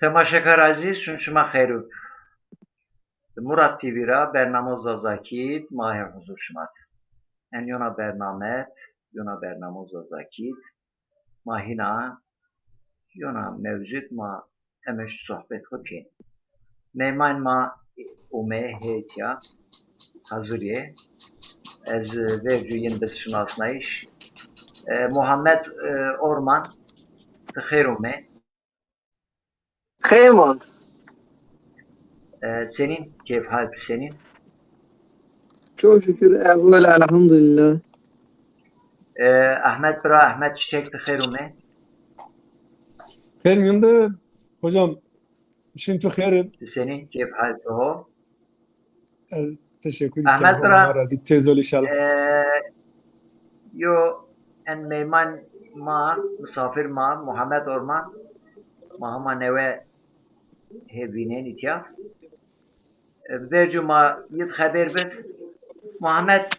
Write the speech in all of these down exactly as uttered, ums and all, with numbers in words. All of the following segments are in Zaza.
Temaşekar ezîz, şun şima xeyr û. Murat T V ra bernamo Zazakî ma her huzur şima d. En yona bername, yona bernamo Zazakî d. Ma hîna yona mewzû d ma emeş sohbet xo kên. Meyman ma ome hêtya hazir yê. Ez vercu yin bid şinasnayîş. E, Muhammed, e, Orman, ti xeyr ome. Xeyr mond. E, senîn, keyf hal tu senîn? Çok şükür, evvel elhamdülillah. E, Ahmet bira, Ahmet Çiçek, ti xeyr ome. Xeyr mîyonde hocam, şin tu xeyr. Tu senîn, keyf hal tu ho? E, teşekkür ederim. Ahmet bira, Allah razı, tez ol inşallah. E, yo en meyman ma, misafir ma, Muhammed Orman, ma hema newe hê vînenî tîya. E, vercu ma yid xeber bid. Muhammed,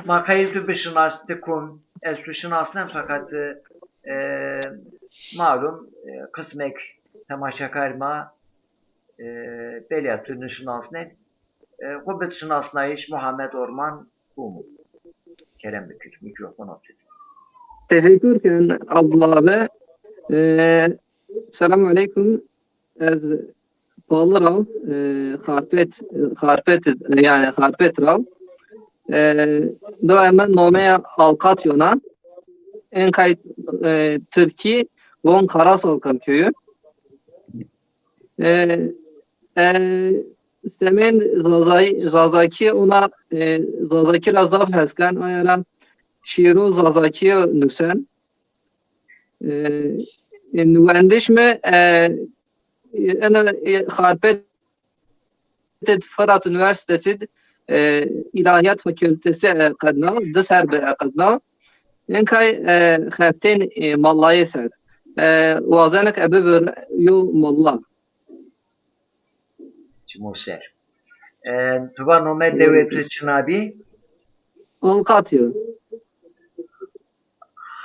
ma qey tu bişinas, ti kum, ez tu şinasnen, feqet, e, malum, e, qismek temaşekar ma, e, belya tu nişinasnen. E, xo bid şinasnayîş, Muhammed Orman, Umu. Kerem bikir, mîkrofon tu. Teşekkür ken Abdullah abi. E, selamun aleyküm. Ez Palı ra, e, Xarpêt, Xarpêt, yanî Xarpêt ra. E, do eme nomeya Alkat yona. En kay, e, Tirkî von Karasalkan köyü. E, e, semên Zazay, Zazakî ona, e, Zazakî ra zaf hes ken, aya ra şîîro Zazakî nusen. E, e, nuwendiş mi, e, ena, e, Xarpêt id Fırat Üniversitesi d, e, İlahiyat Fakültesi, e, qedna, di serr bi, e, qedna. Enkay, e, xeftên, e, mallayê ser. E, wazenik e bibir yo malla. Çimo ser. E, tu va nome dewê tu çina bî? Alkatyo.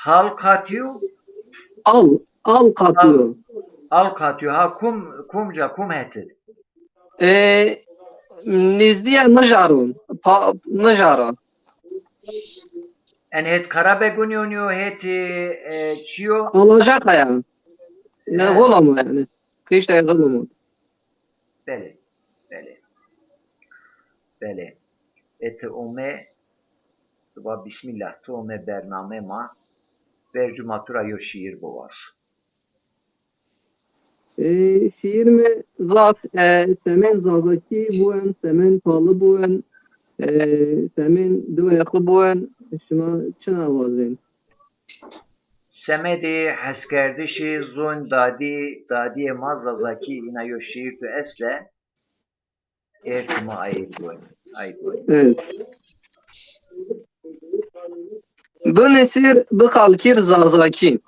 Halkatyo? Al, Alkatyo. Al, Alkatyo. Ha, kum, kumca, kum hetid? E, nizdiye Nijaron. Pa, Nijara. En het Karabeguni onyo, het, e, çiyo? Alaca Kaya. Ne, ha. Gulamo yani. Kışta Gulamo. Belê, belê. Belê. E, ti ome, ti va bismillah, ti ome bername ma, vercu ma tu ra yo şîîr biwaz. E, şîîr mi zaf, e, semên Zazakî buen, semên Palı buen, e, semên dewrê xo buen, şima çina wazên? Semedê heskerdişê zon dadî, dadîyê ma Zazakî, îna yo şîîr tu esle, êr tu ma ayê buen, ayê buen. Evet. Binusîr, biqalkîr Zazakî.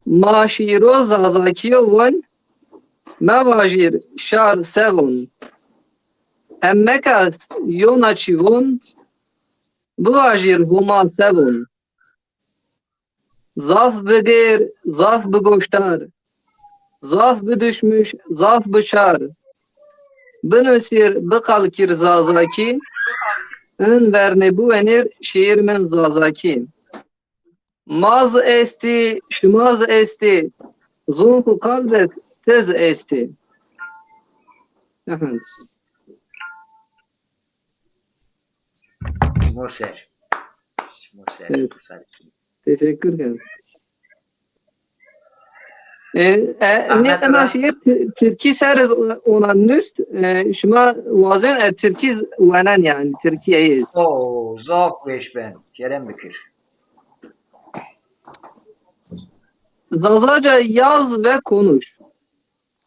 Ma şîîro Zazakîyo von, mevajîr şar se von. Hemmekas yona çî von, bivajîr Homa se von. Zaf bigêr, zaf bigoşdar, zaf biduşmuş, zaf biçar. Binusîr, biqalkîr Zazakî, in vernê biwenîr şîîr min Zazakî. Ma zi estî, şima zi estî, zon xu qal bik, ti zi estî. Efendim. Şimo ser. Şimo ser. Evet. Teşekkür ederim. E, e, Ahmet nê ena Duran. Şîîr Ti-, Tirkî ser iz ona nust, e, şima wazên, e, Tirkî wenen yani, Tirkîyeyî. Oo, zaf weş ben. Kerem bikir. Zazaca yaz ve konuş.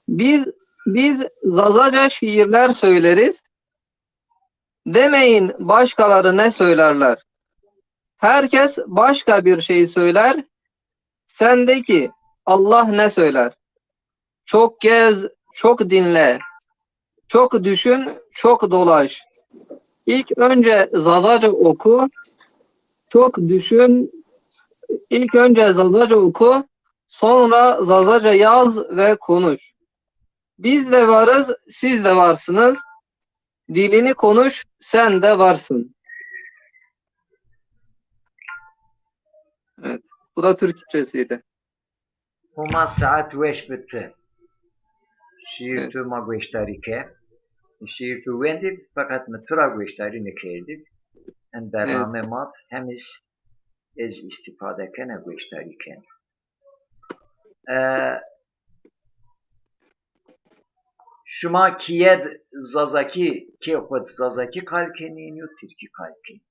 Biz, biz Zazaca şiirler söyleriz. Demeyin başkaları ne söylerler. Herkes başka bir şey söyler. Sen de ki Allah ne söyler? Çok gez, çok dinle. Çok düşün, çok dolaş. İlk önce Zazaca oku. Çok düşün. İlk önce Zazaca oku. Sonra Zazaca yaz ve konuş. Biz de varız, siz de varsınız. Dilini konuş, sen de varsın. Evet, bu da Türkçesiydi. Homa saet weş bi tu. Şiir tu ma goşdarî ke. Şiir tu wendî, feqet mi tu ra goşdarî nikerdî. En bername ma hemiz ez îstîfade kena, goşdarî kena. E, şima kîye d-, Zazakî, kê xwu d Zazakî qal kenîn yo Tirkî qal kenîn?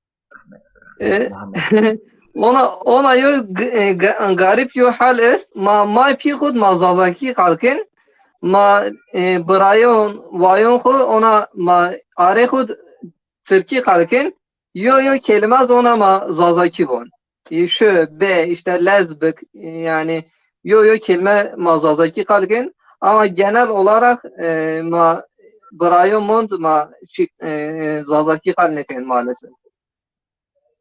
Ahmet. E, ona, ona yo g-, e, ga-, garip yo hal est. Ma, may pî xwu d ma Zazakî qal ken. Ma, e, birayon, vayon xwu, ona ma arê xwu d Tirkî qal ken. Yo, yo kelime z ona ma Zazakî von. Şu, be, işte lezbik, yani yo, yo kelime ma Zazakî qal ken. Ama genel olarak, e, ma birayon mond ma çi, e, Zazakî qal neken maalesef.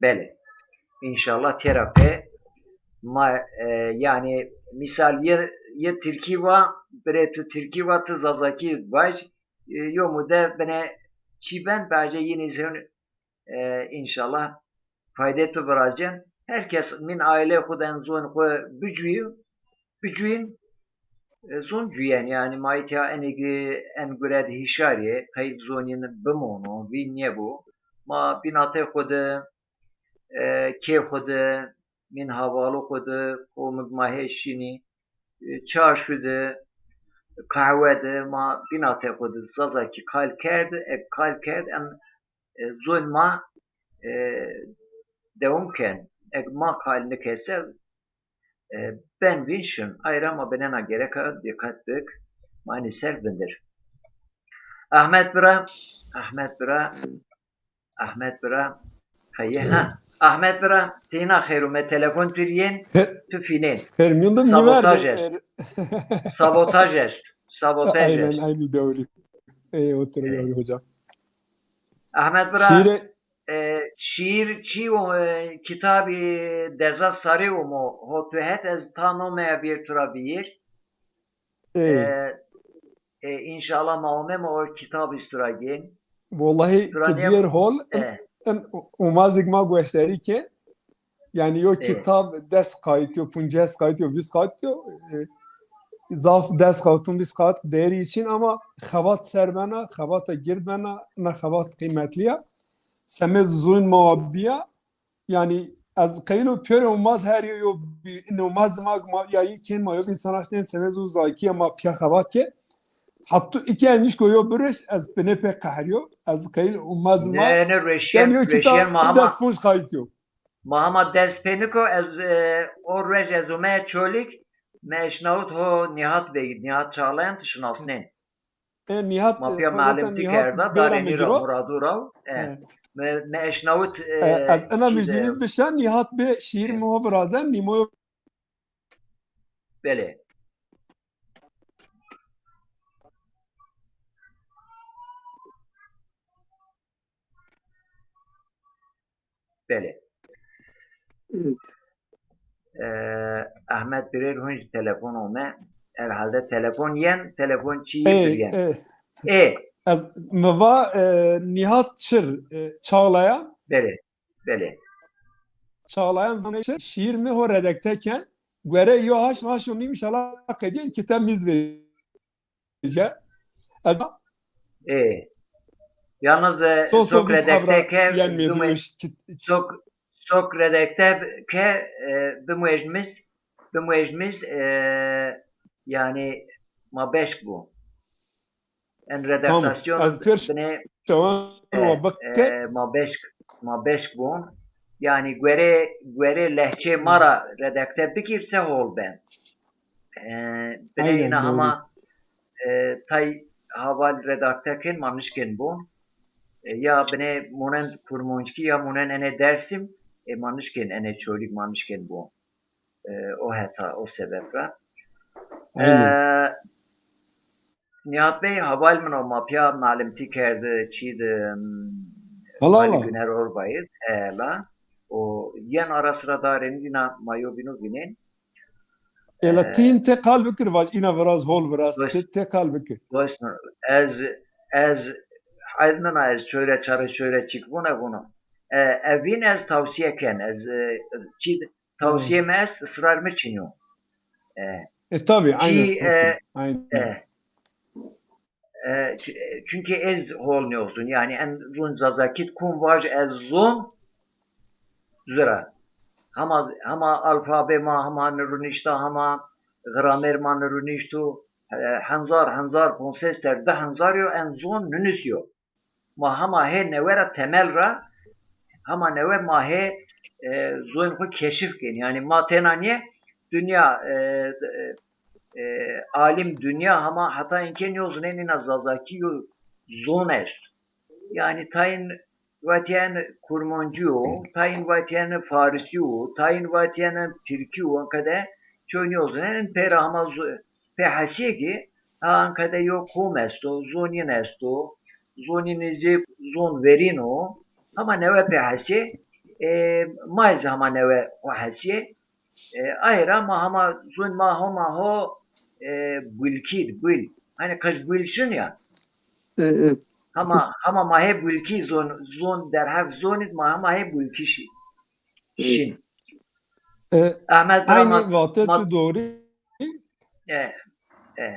Belê. Înşallah têra pê ma, e, yani misal yê, yê Tirkî va, birê tu Tirkî va, tu Zazakî vaj, e, yo mude bine çî ben, bence yine zon, e, înşallah fayde tu viracen. Her kes min aile xwu d en zon xwu bicuyo, bicuyin, e, zon cuyen, yani ma îtya enê gi-, en gure di hîşar yê, qeyd zonîn bimono, vîn nêbo. Ma bînatê xwu di, e, kê xwu di, mîn havalu xwu di, qomik ma hê şînî, e, çarşu di, qehwe di, ma bînatê xwu di Zazakî qal kerd, eg qal kerd, em, e, zon ma, e, dewam ken. Eg ma qal nikese, e, ben vîn şin. Ayra ma binena gereka dîqet bik, ma enî ser vindir. Ahmet bira, Ahmet bira, Ahmet bira, xeyê, ha. Ahmet bira, tîna xeyr û me telefon tu rî yên, tu fînên. Xeyr, miyonda mi ver. Sabotaj est. Sabotaj est. Sabotaj est. Aynen, aynı doğru. Ey, otur doğru hocam. Ahmet bira, şiire, e, şiir çi o, e, kitabî deza sarê o mo, ho tu het ez ta nomeya bir tu ra biyir. E, e, înşallah ma omema o kitab îsturagên. Wellahî tu ra tu nê-, biyêr hol, e, in, in umazîk ma goşdarî ke, yani yo, e, kitab des qayît yo, puncês qayît yo, vîst qayît yo, e, zaf des qayît, vîst qayît değeri için ama xebat ser bena, xebata gird bena, na xebat qîmetlî ya. Semê zûn ma bîya, yani ez qeylo pêro umaz her yo, yo bi-, umaz ma, ma, ya yî kên ma yo însan aştên semê zû zakiye ma piya xebat ke. Hatta iki enişko yo bireş ez bine pê qehriyo. Ez qeyl umaz ma. Ne, ne, reşiyen, yani yo reşiyen kitab ma ama des punc qayît yo. Ma hema dest pê niko, ez, e, o ruej ez ume Çolîg, mi eşnawit ho Nîhat Bey, Nîhat Çağlayan tu şinasnên. E, Nîhat, ma pîya e, melimtî kerda, darê nî ra, Muradu ra, e, e, mi, mi eşnawit, e, e, ez ina mijdînî bişen, Nîhat Bey şiir, e, mi ho virazen, nîmo yo. Belê. Belê. Ee, Ahmet Birêr hunc telefon ome. Herhalde telefon yen, telefon çî yê biryen. Ê. Ez, mi va, e, Nîhat Çir, e, Çağlayan. Belê, belê. Çağlayan zanê Çir, şiir mi ho redakte ken. Guere yo haş, haş û nîm inşallah qedîyen kitab miz vê. Ê. Yalnız, e, sok redakte ke, sok, sok redakte ke, e, bimuejmiz, bimuejmiz, e, yani ma beşk bu. En redaktasyon bine, e, e, ma beşk, ma beşk bu. Yani guere, guere lehçe ma ra redakte bikir se hol ben. E, bine ina hama, e, tay haval redakte ken ma nişken bon. E, ya bine monen Kurmonckî ya monen ene Dersim, e, ma nişken ene Çolîg ma nişken bon. E, o heta, o sebeb ra. E, Nîhat Bey, haval min o, ma pîya malimtî kerdi, çî di, m, Vali Güner Orbayî, e, la. O yen ara sıra darên, vîna ma yo vîno vînên. Ela ti hin tê qal bikir, vaj, îna viraz, hol viraz. Ti, ti qal bikir. Goş mi. Ez, ez, erdmina ez çoyre çare çoyre çik vuna vuna. E, evîn ez tavsiye ken. Ez, e, çî tavsiye mi est, israr mi çin yo. E, e tabi, aynen. E, aynen. E, E, çunke ez hol nêzon. Yanî en zon Zazakî kum vaj ez zon zira. Hema, hema alfabe ma, hema nirunişta, hema gramer ma nirunişto. E, henzar, henzar, ponses ser, di henzar yo en zon nunusîyo. Ma hema hê newe ra temel ra hema newe ma hê e, zoyên xo keşif kên. Yanî ma tena nîye, dinya e, e, e, alim dinya hema heta inkê nêzonên îna Zazakî yo zon est. Yanî tayên vatîyen Kurmancî yo, tayên vatîyen Farisî yo, tayên vatîyen Tirkî yo, enqede çoy nêzonên, pêra hema zo- pê hesîye kî, ha enqede yo kom esto, zonîn esto, zonîn zî zon verîn o, hema newe pê hesîye, e, ma zî hema newe xo hesîye. E, aye ra ma hema zon ma hema ho, e, bulkî, bul. Hanî qij bul şin ya. E, e. Hema, hema ma hê bulkî zon, zon derheq zonî ma hema hê bulkî şî. Şin. E, Ahmet bira, aynî ma, vate ma, tu doğru. E, e,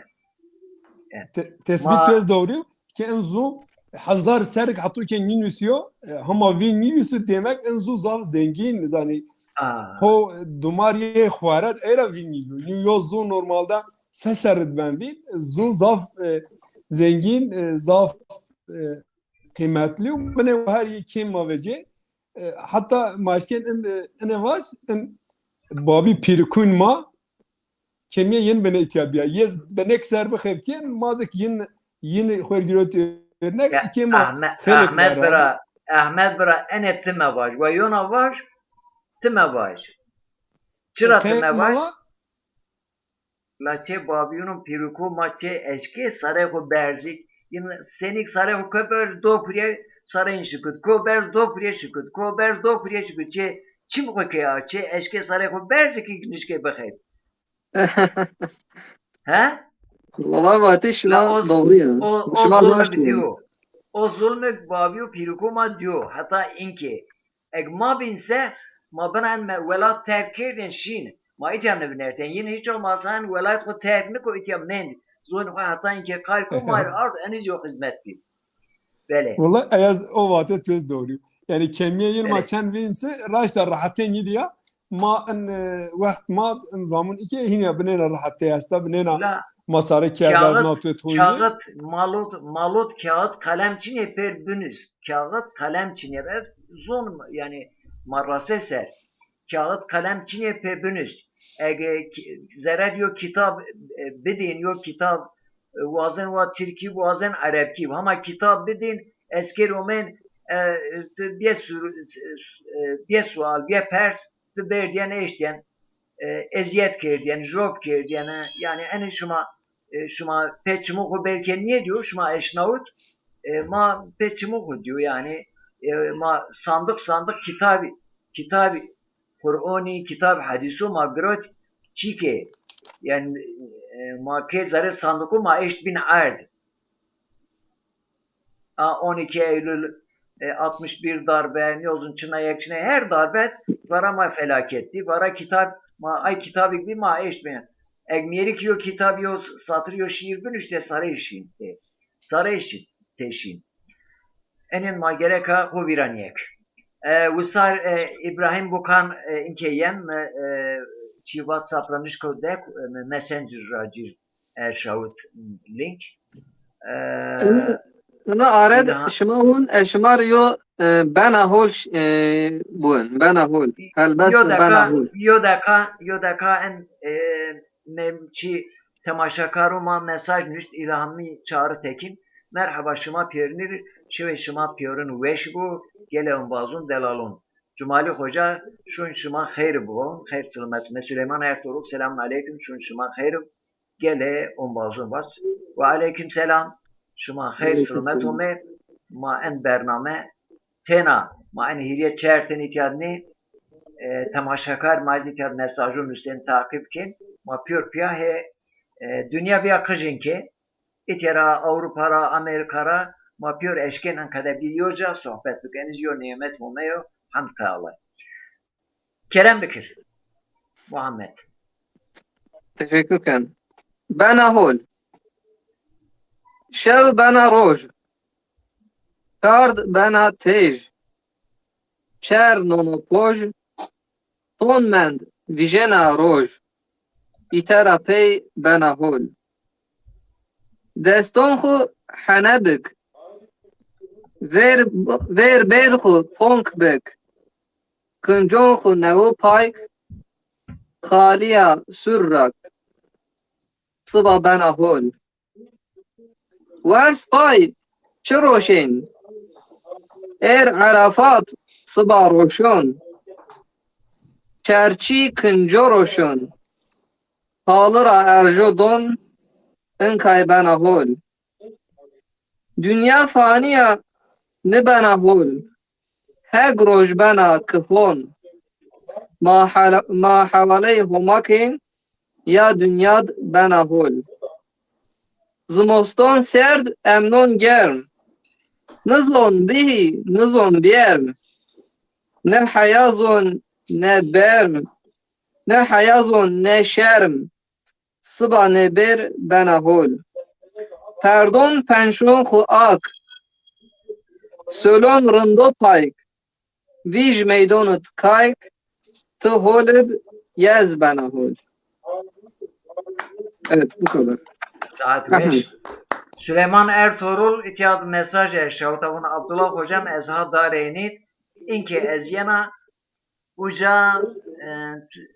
e. Te, tesbît ma, tu ez doğru. Ke en zon hezar serrik heta ke nînusîyo, e, hema vîn nînusî demek en zon zaf zengîn, zanî. A. Ho dumar yê xwaret era vîn nînusîyo. Yo zon normalde se serrit ben vîn, zon zaf, e, zengîn, e, zaf, e, qîmetli û binê her yê kêm ma vecê. E, heta ma eşkên in, e, ine vaj, in babî pîrikûn ma, kemîye yin binê îtya bîya. Yê binêk ser bixebitîyen, ma zik yin, yin xo rê girot örnek, îkê ma xelek Ahmet bira, Ahmet bira, ene ti me vaj. Wa yona vaj, ti me vaj. Çira ti me vaj? La çê babîyûnûn pîrûkû ma çê eşkê sarê xo berzî. Yin senîk sarê xo ko berz do purye sarê yin şikut. Ko berz do purye şikut. Ko berz do purye şikut. Çê çim xo ke a çê eşkê sarê xo berzî ki nişkê bixeyb. He? Valla vatê şima doğru ya. O, o zulmik diyo. O zulmik babîyo pîrûkû ma diyo. Heta inkê Eg ma bîn se, ma bina en me welat terk kerdên şîn. Ma îtya nivinertên. Yin hiç olmasa en welat xo terk niko, îtya mend. Zon xo heta inkê qal ko ma rê ard, enî zî yo xizmet bî. Belê. Wellay ez o vate tu ez doğru. Yanî kemîye yin ma çend vîn se raşta rehetên yî diya. Ma in, e, wext ma in zamun îkê hînî ya binêna rehetê esta, binêna ma sare kerdar na tu et xo. Kağıt, malot, malot kağıt kalem çinê pêr binus. Kağıt kalem çinê. Ez zon yanî ma rase ser. Kağıt kalem çinê pê binus. Ege ki- zerre yo kitab, e, bidîn, yo kitab, e, wazen wa tirkî, wazen erebkî. Hema kitab bidîn, esker omên, e, bîye sur- e, bîye sual, bîye pers, di berdîyen eştîyen, e, ezîyet kerdîyen, job kerdîyen, e, yanî enê şima, e, şima pê çimû xo belkê nêdîyo, şima eşnawit, e, ma pê çimû xo dîyo, yanî, e, ma sandiq sandiq kitabî, kitabî Qur'onî, kitab hedîsû ma girot çîkê, yanî, e, ma kê zerê sandiqû ma eşt bîn erd. A on iki Eylül, e, altmış bir darbe, nêzon çina yek çina her darbe vara ma felaket dî. Vara kitab, ma ay kitabî bî ma eştmê. Eg mîyerik yo kitab yo satır yo şiir binuşte sarê şîn. E, sarê şîn, tê şîn. Enên ma gereka xo vîra niyek. E, wisar, e, Îbrahîm Bukan, e, inkê yen, e, e, çî WhatsApp ra nişko dek, e, Messenger ra cir erşawit link. E, ina, ina ared şima wun, e, şima rê yo, e, bena hol, e, bun, bena hol. Helbest bena hol. Yo deka, yo deka, yo deka en, e, me çî temaşakaro ma mesaj nuşt, İlhami Çağrı Tekin. Merheba şima pêrinî rê, şewê şima pêrin weş bo, gelê embazûn delalûn. Cumalî Xoca, şûn şima xeyr bo, xeyr silamet. Me Süleyman Ertuğrul, selamun aleyküm, şûn şima xeyr. Gelê embazûn vat. Ve aleyküm selam. Şima xeyr silamet omê. Ma en bername tena, ma en hîrê çer tenî tîya nê, e, temaşakar ma zî tîya mesajûn nusên taqîb kên. ma pîyor pîya hê, e, dinya bîya qijîn ke, îtya ra, Ewropa ra, Amerîka ra, ma pîyor eşkên in qede bî yo ca sohbet bikin. Yo nîmet omeyo, hemd Teala. Kerem bikir, Muhammed. Teşekkür ken. Bena hol. Şew bena roj. Kard bena têj. Çer nono poj. Ton mend vijena roj. Îte ra pey bena hol. Deston xu hene bik. Vêr, vêr bêr xu ponk bik. Kincon xu newo payk. Xalîya sur rak. Siba bena hol. Wers pay çi roşên? Êr Erefat siba roşon. Çerçî kinco roşon. Pali ra erjo don, inkay bena hol. Dinya fanî ya, nibena hol. Heg roj bena ki hon. Ma hela-, ma hewaleyê Homa kên, ya dinyad bena hol. Zimoston serd, emnon germ. Nizon bihî, nizon bierm. Ne heya zon, ne berm. Ne heya zon, ne şerm. Siba nêbêr bena hol. Perdon penşon xu ak. Solon rindo payk. Vîj meydonit kayk. Ti hol ib, yez bena hol. Evet, bu kadar. Saet Ahmet. Beş. Süleyman Ertuğrul îtya mesaj eşawta, vun Abdullah hocam, ez ha dareynî, inkê ez yena uca, e, tu-,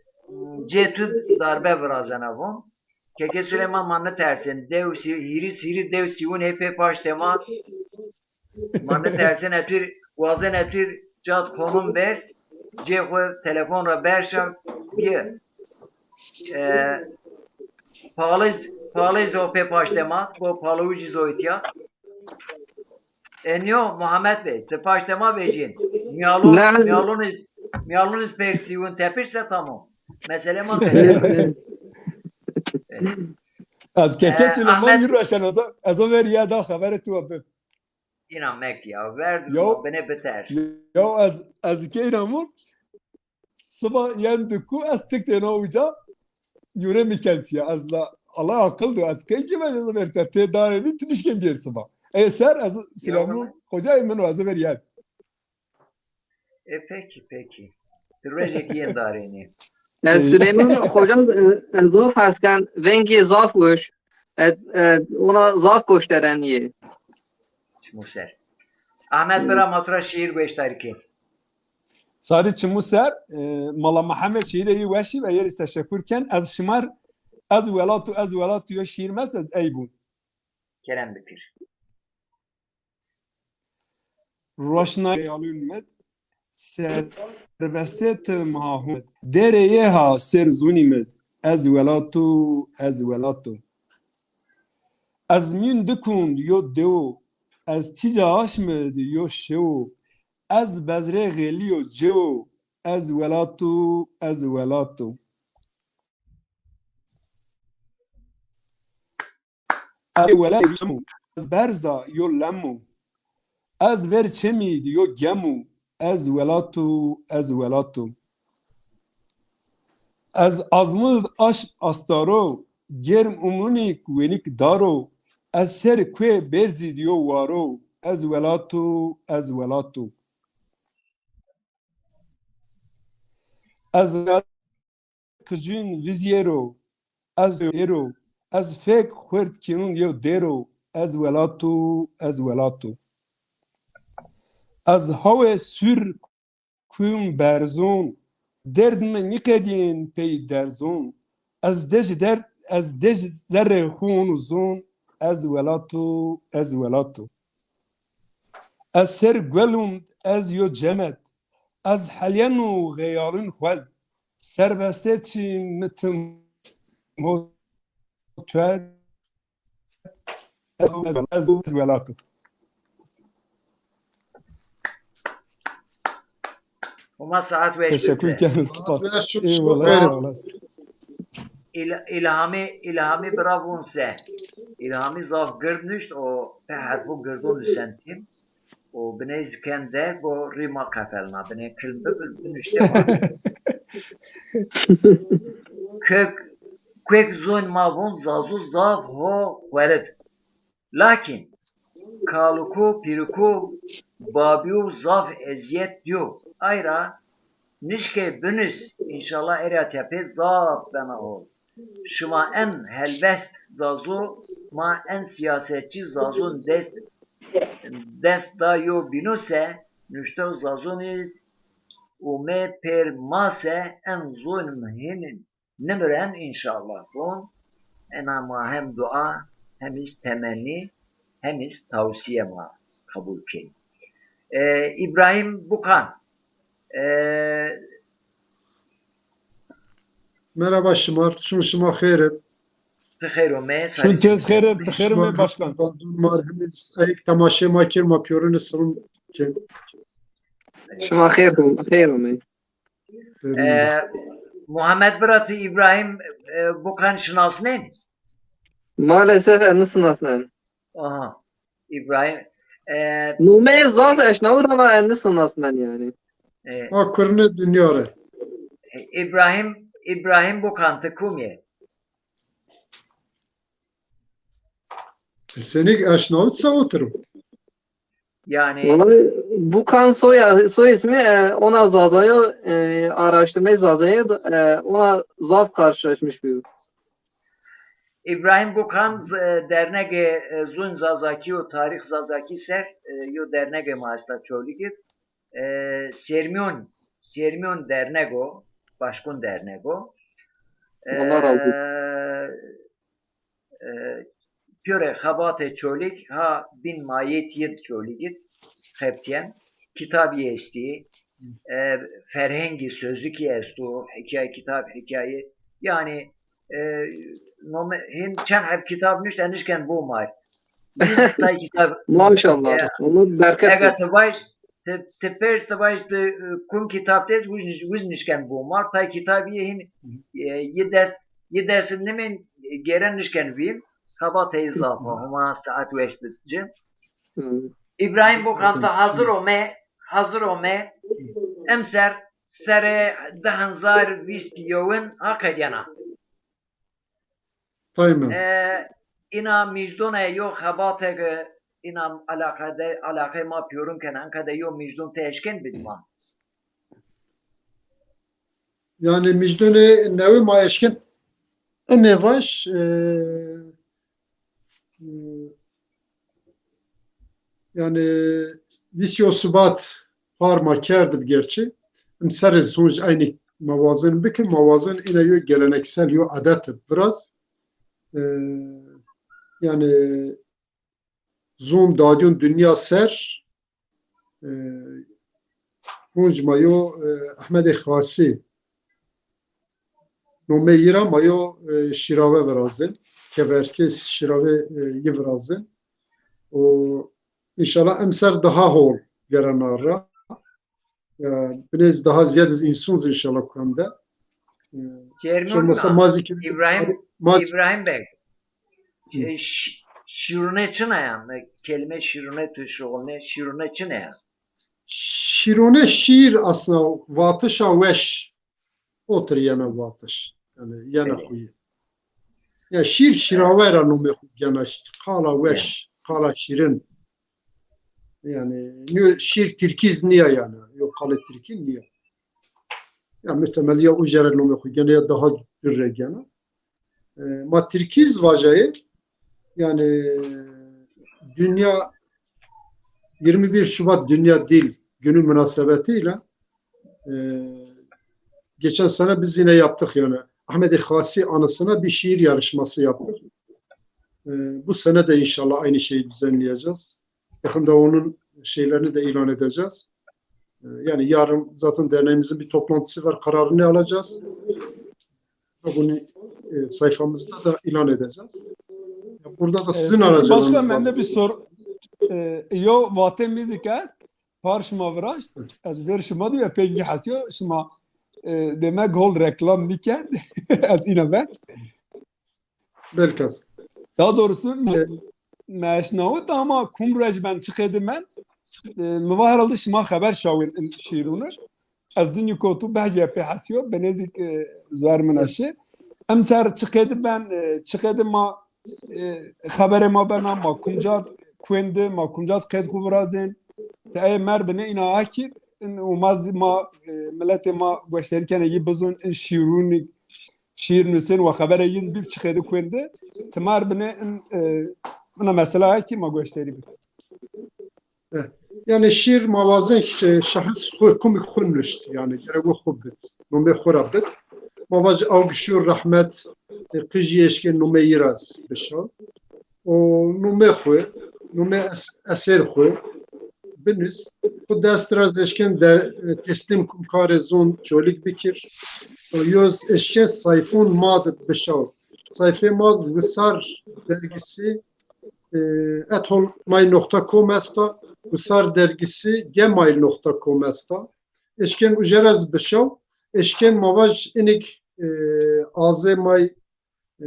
cê tu darbe virazena vun. Keke Süleyman, ma nitersên. Dew sî-, hîris, hîris dew sîwun hê pê paştê ma. Ma nitersên, etûr, wazen etûr cad konum bers, cê xwu telefon ra berşa, bîye. E, palij, palij zo pê paştê ma, bo palij zî zo îtya. Enyo, Muhammed Bey, ti paştê ma vejîn. Miyalon, ne? Miyalon iz, miyalon iz pêr sîwun tepişse tamam. Mesele ma peyde. Ez keke Süleyman Ahmet, yürü aşan, ez o, ez o ver ya da habere tu abi. Îna mek ya, ver, yo, bine biters. Yo, ez, ez ke îna mu, siba yen diku, ez tik têna uca, yure mi kensiya, ez la, Allah akıl do, ez ke ki ben ez ver te, te dare ni, tinişken bir siba. E ser, ez Süleyman Hoca, min o, ez ver yen. E, peki, peki. Ti rojek yên darênî. E, Süleyman Hocam, e, e, zaf hes ken, vengî zaf weş. E, e, ona zaf goş derenî yê. Çimû ser. Ahmet, bira, ma tu ra şîîr goşdarî kên. Sarî çimû ser, e, Mala Mihemed şîîrê yî weş î ve yê rî teşekur ken. Ez şima r, ez welat û ez welat û yo şîîr mest ez ey bûn. Kerem bikir. Roşna yalûn mid, serbestê ti mahûn mid. Derê yê ha ser zûnî mid, ez welat û, ez welat û. Ez mîyûn di kund yo dewo, ez tîca aşmid yo şewo, ez bezrê xêlî yo cewo, ez welat û, ez welat û. Ez welat çem o, ez berza yo lem o. Ez ver çemî di yo gem o, ez welat û, ez welat û. Ez azmû di aşm astaro, germ umrunîk wenîk daro, ez ser kuê berzî di yo waro, ez welat û, ez welat û. Ez qicûn vizîyero, ez êro, ez fek xurt kînûn yew dêro, ez welat û, ez welat û. Ez hawê sûr kûn berzûn, derd mi nîqedîn pey derzûn, ez dej der, ez dej zerrê xûn û zûn, ez welat û, ez welat û. Ez ser guelûn, ez yo cemet, ez helyen û xeyalûn xwed, serbestê çî mi tim ho tuet, ez, ez, ez welat û. Homa saet weş. Teşekkür ederim. Spas. Eyvallah, sağ olasın. İl- İlhami, İlhami bira vûn se. İlhami zaf gird nuşt, o pê herfû girdû nusentîm. O binê zikende go rî ma qefelna, binê kilm bi binuşte ma. Kök, kök zûn ma vûn Zazû zaf ho xwerid. Lakin kaluku, pîruku, babîyu zaf ezîyet dîyo. Ay ra nişkê binus, înşallah erya tepê zaf bena hol. Şima en helbest Zazû, ma en sîyasetçî Zazûn dest, dest da yo bînuse, nuştew Zazûn îz û mê pêr ma se en zulm hîn nimiren înşallah vûn. Ena ma hem dua, hem îz temennî, hem îz tawsîye ma qebul kenî. E, Îbrahîm Bukan, e, Merhaba şima, şima, şima xêr ib. Ti xêr omê. Şun tez xêr ib, ti xêr omê başkan. Mar hemiz ayık tamaşe ma kir, ma piyorine sırım ki. Şima xêr, xêr omê. E, Muhammed Biratî, Îbrahîm e, Bukan şinasnên? Maalesef ez nisinasnen. Aha. Îbrahîm. E, Numeyê zaf eşnawit ama ez nisinasnen yani. E, Ma kurine dünya re. Îbrahîm, Îbrahîm Bukan ti kum yê? Senik eşnawit se oturum. Yani Vallahi Bukan soy, soy ismi e, ona Zazayo e, araştırmayı Zazayo e, ona zaf karşılaşmış bir. Îbrahîm Bukan z- e, dernegê e, Zûn Zazakî û Tarîx Zazakî ser e, yo dernegê ma esta Çolîg id. E, Sêrmîyon, Sêrmîyon dernego, başkun dernego. E, Allah razı olsun. e, Pîyorê xebatê Çolîg ha bîn mayêt yid Çolîg id xebitîyen. Kitabî estî, e, ferhengî, sözlükî esto, hikaye, kitab, hikaye. Yanî e, nome, hin çend heb kitab nuşt, ez nişken bo mar. Tay kitab. Maşallah. Ya. Onu bereket Ega versin. Ti vaj, ti, ti pers ti vaj ti e, kum kitab tez wiz niş- wiz nişken bo mar. Tay kitabî hin e, yi des yi des nimin geren nişken vîn. Xebatê zaf o. Huma saet weş bit ci. Hı. Îbrahîm Bokan, ti hazir ome, hazir ome. Emser serê di hezar vîst yewin ha qedîyena. Taymen. E, îna mijdone yo xebateke, îna alaqede, alaqê ma pîyorun kena, enqede yo mijdon ti eşken bid ma? Yani mijdonê newi ma eşken ene vaj, e, e, yani vîst yo Şubat par ma kerdib gerçi. Em serê zonc eynî ma wazen bikin, ma wazen ina yo geleneksel, yo adet viraz. E, yani zon dadyon dünya ser, e, hunc ma yo, e, Ehmedê Xasî nomê yi ra ma yo, e, şîrave virazin, keverkê şîrave, e, yi virazin. O înşallah emser daha hol gerena ra. E, binêz daha ziyad iz însun zi înşallah kuende. E, Çermîyon şo mesela na, mazî ki Îbrahîm, maz- Îbrahîm Beg. Hı. E, ş- şîrune çin a yan? Kelîme şîrune tu şuxulne, şîrune çin a yan? Şîrone şîr aslında vatişa weş. Otir yena vatiş. Yani yena Evet. Xuyî. Ya şîr şîrawe ra nomê xu gena, qala weş, qala şîrin. Yani nîyo şîr tirkîz nîya yani. Yo qalê tirkî nîya. Ya muhtemel ya uca ra nomê xu gena ya daha dûr ra gena. E, ma tirkîz vajayê, yani dünya, yirmi bir Şubat Dünya Dil Günü münasebetiyle, e, geçen sene biz yine yaptık yani. Ahmet Xasi anısına bir şiir yarışması yaptık. E, bu sene de inşallah aynı şeyi düzenleyeceğiz. Yakında onun şeylerini de ilan edeceğiz. E, yani yarın zaten derneğimizin bir toplantısı var, kararını alacağız. Bunu, e, sayfamızda da ilan edeceğiz. Burada da sizin E, peki aracılığınızla. Başkan, bende bir soru. E, yo vatê muzîk est, par şima viraşt, ez ver şima diye pengî hesiyo, şima e, demek hol reklam nîkerd. Ez îna ver. Belkas. Daha doğrusu me, me eşnawit ama kum ruej ben çıkedi ben. E, mi va herhalde şima xeber şawin in şiirunu. Ez dinyî kotu behcê pê hesiyo, benêzik, e, zuar min eşi. Emser çıkedi ben, e, çıkedi ma, e, xeberê ma bena, ma kumcat kuendi, ma kumcat qeyd xu virazên. Te ey mer bine îna akir, in umaz ma, e, milletê ma goşterî kene yi bizun in şiiruni, şiir nusin ve xebere yin bib çıkedi kuendi. Timar bine in, e, ina mesela akir ma goşterî bik. E, yanî şîr ma vazen ki şahs xo, kumik xo nuşt. Yanî gerek o xo bid. Nomê xo ra bid. Ma vaj aw gişû rehmet, e, qijî eşkên nomê yi ra bişo. O nomê xo, nomê es, eser xo binus. Xo dest ra eşkên de, e, teslim kumkarê zon Çolîg bikir. O yoz eşkên sayfon ma de bişo. Sayfê ma wisar dergisi e, ethol may nokta com esta, wisar dergisi gmail nokta com esta. Eşkên ujerez bişew, eşkên ma vaj inik, e, azê may, e,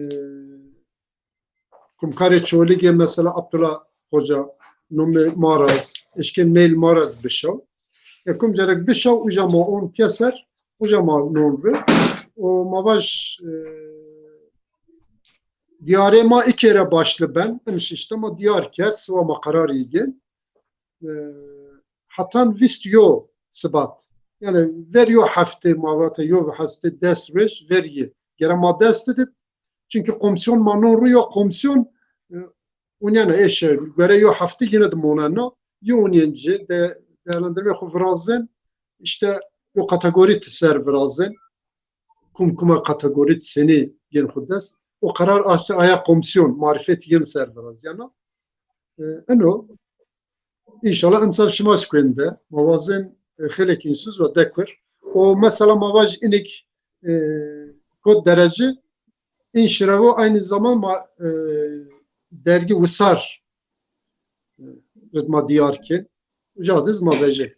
kumkarê Çolîgê mesela Abdullah Hoca nomê ma raz, eşkên mail ma raz bişew. E, kum cerek bişew, uca ma on pyeser, uca ma non ri. O ma vaj, e, diyarê ma ikê ra başli ben. Im şişte ma diyar kerd, siwa ma qerar yi gên. E, hetan vîst yo Sibat. Yanî ver yo hefte ma vate yo hefte des roj ver yi. Gere ma dest didib. Çunkî komisyon ma non ru yo komisyon, e, unena eşe, gere yo hefte yine de monena. Yo unen ci de değerlendirme xu virazen. İşte yo kategori ser virazen. Kum kuma kategorî senî yên xwu dest. O qerar aştî aya komîsyon, marîfet yên ser virazîyana. E, ino, înşallah emsal şima sikuên de, ma wazên, e, xeylek însuz ve dekur. O mesela ma vaj inik, e, kot derece, în şirevo aynı zaman ma, e, dergi wisar, e, rid ma diyar kên. Uca diz ma vejê.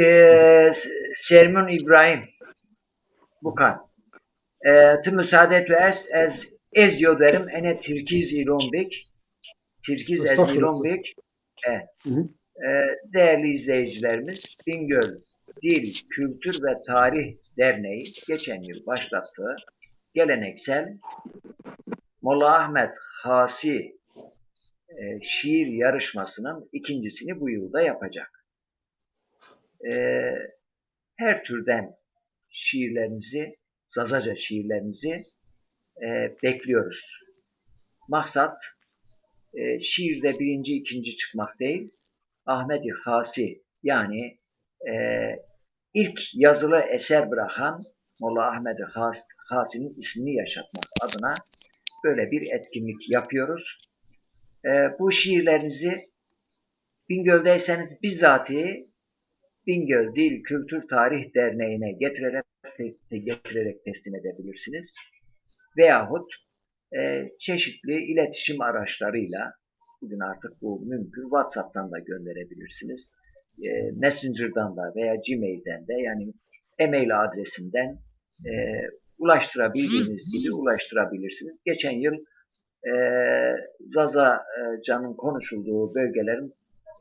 E, Sermun İbrahim. Bukan. E, ti müsaade tu est, ez, ez yo derim, ene Tirkiz İron bik. Tirkiz ez İron bik. E, e, değerli izleyicilerimiz, Bingöl Dil, Kültür ve Tarih Derneği geçen yıl başlattığı geleneksel Molla Ahmet Hasi, e, şiir yarışmasının ikincisini bu yılda yapacak. E, her türden şiirlerinizi, Zazaca şiirlerinizi, e, bekliyoruz. Maksat, e, şiirde birinci, ikinci çıkmak değil, Ahmet-i Hasi, yani, e, ilk yazılı eser bırakan Molla Ahmet-i Has-, Hasi'nin ismini yaşatmak adına böyle bir etkinlik yapıyoruz. E, bu şiirlerinizi Bingöl'deyseniz bizzati Bingöl Dil Kültür Tarih Derneği'ne getirerek, te-, getirerek teslim edebilirsiniz. Veyahut, e, çeşitli iletişim araçlarıyla, bugün artık bu mümkün, WhatsApp'tan da gönderebilirsiniz. E, Messenger'dan da veya Gmail'den de, yani e-mail adresinden, e, ulaştırabildiğiniz gibi ulaştırabilirsiniz. Geçen yıl, e, Zazacanın konuşulduğu bölgelerin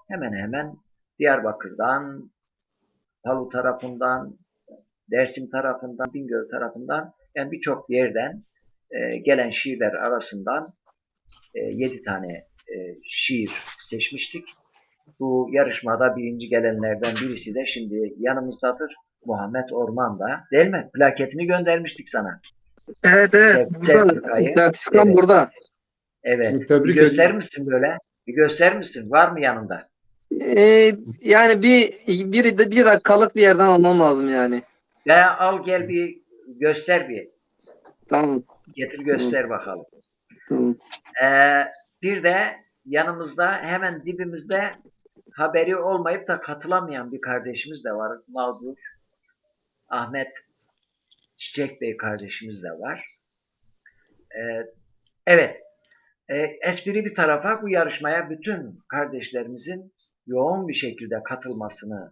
hemen hemen Diyarbakır'dan, Palu tarafından, Dersim tarafından, Bingöl tarafından, yani birçok yerden, e, gelen şiirler arasından, e, yedi tane, e, şiir seçmiştik. Bu yarışmada birinci gelenlerden birisi de şimdi yanımızdadır. Muhammed Orman da, değil mi? Plaketini göndermiştik sana. Evet, evet. Sertifikam burada. Evet. Tebrik ediyoruz. Gösterir misin böyle? Bir gösterir misin? Var mı yanında? Ee, yani bir, bir, bir dakikalık bir yerden almam lazım yani. Ya al gel bir göster bir. Tamam. Getir göster bakalım. Tamam. Ee, bir de yanımızda hemen dibimizde haberi olmayıp da katılamayan bir kardeşimiz de var. Mağdur. Ahmet Çiçek Bey kardeşimiz de var. Ee, evet. Ee, espri bir tarafa, bu yarışmaya bütün kardeşlerimizin yoğun bir şekilde katılmasını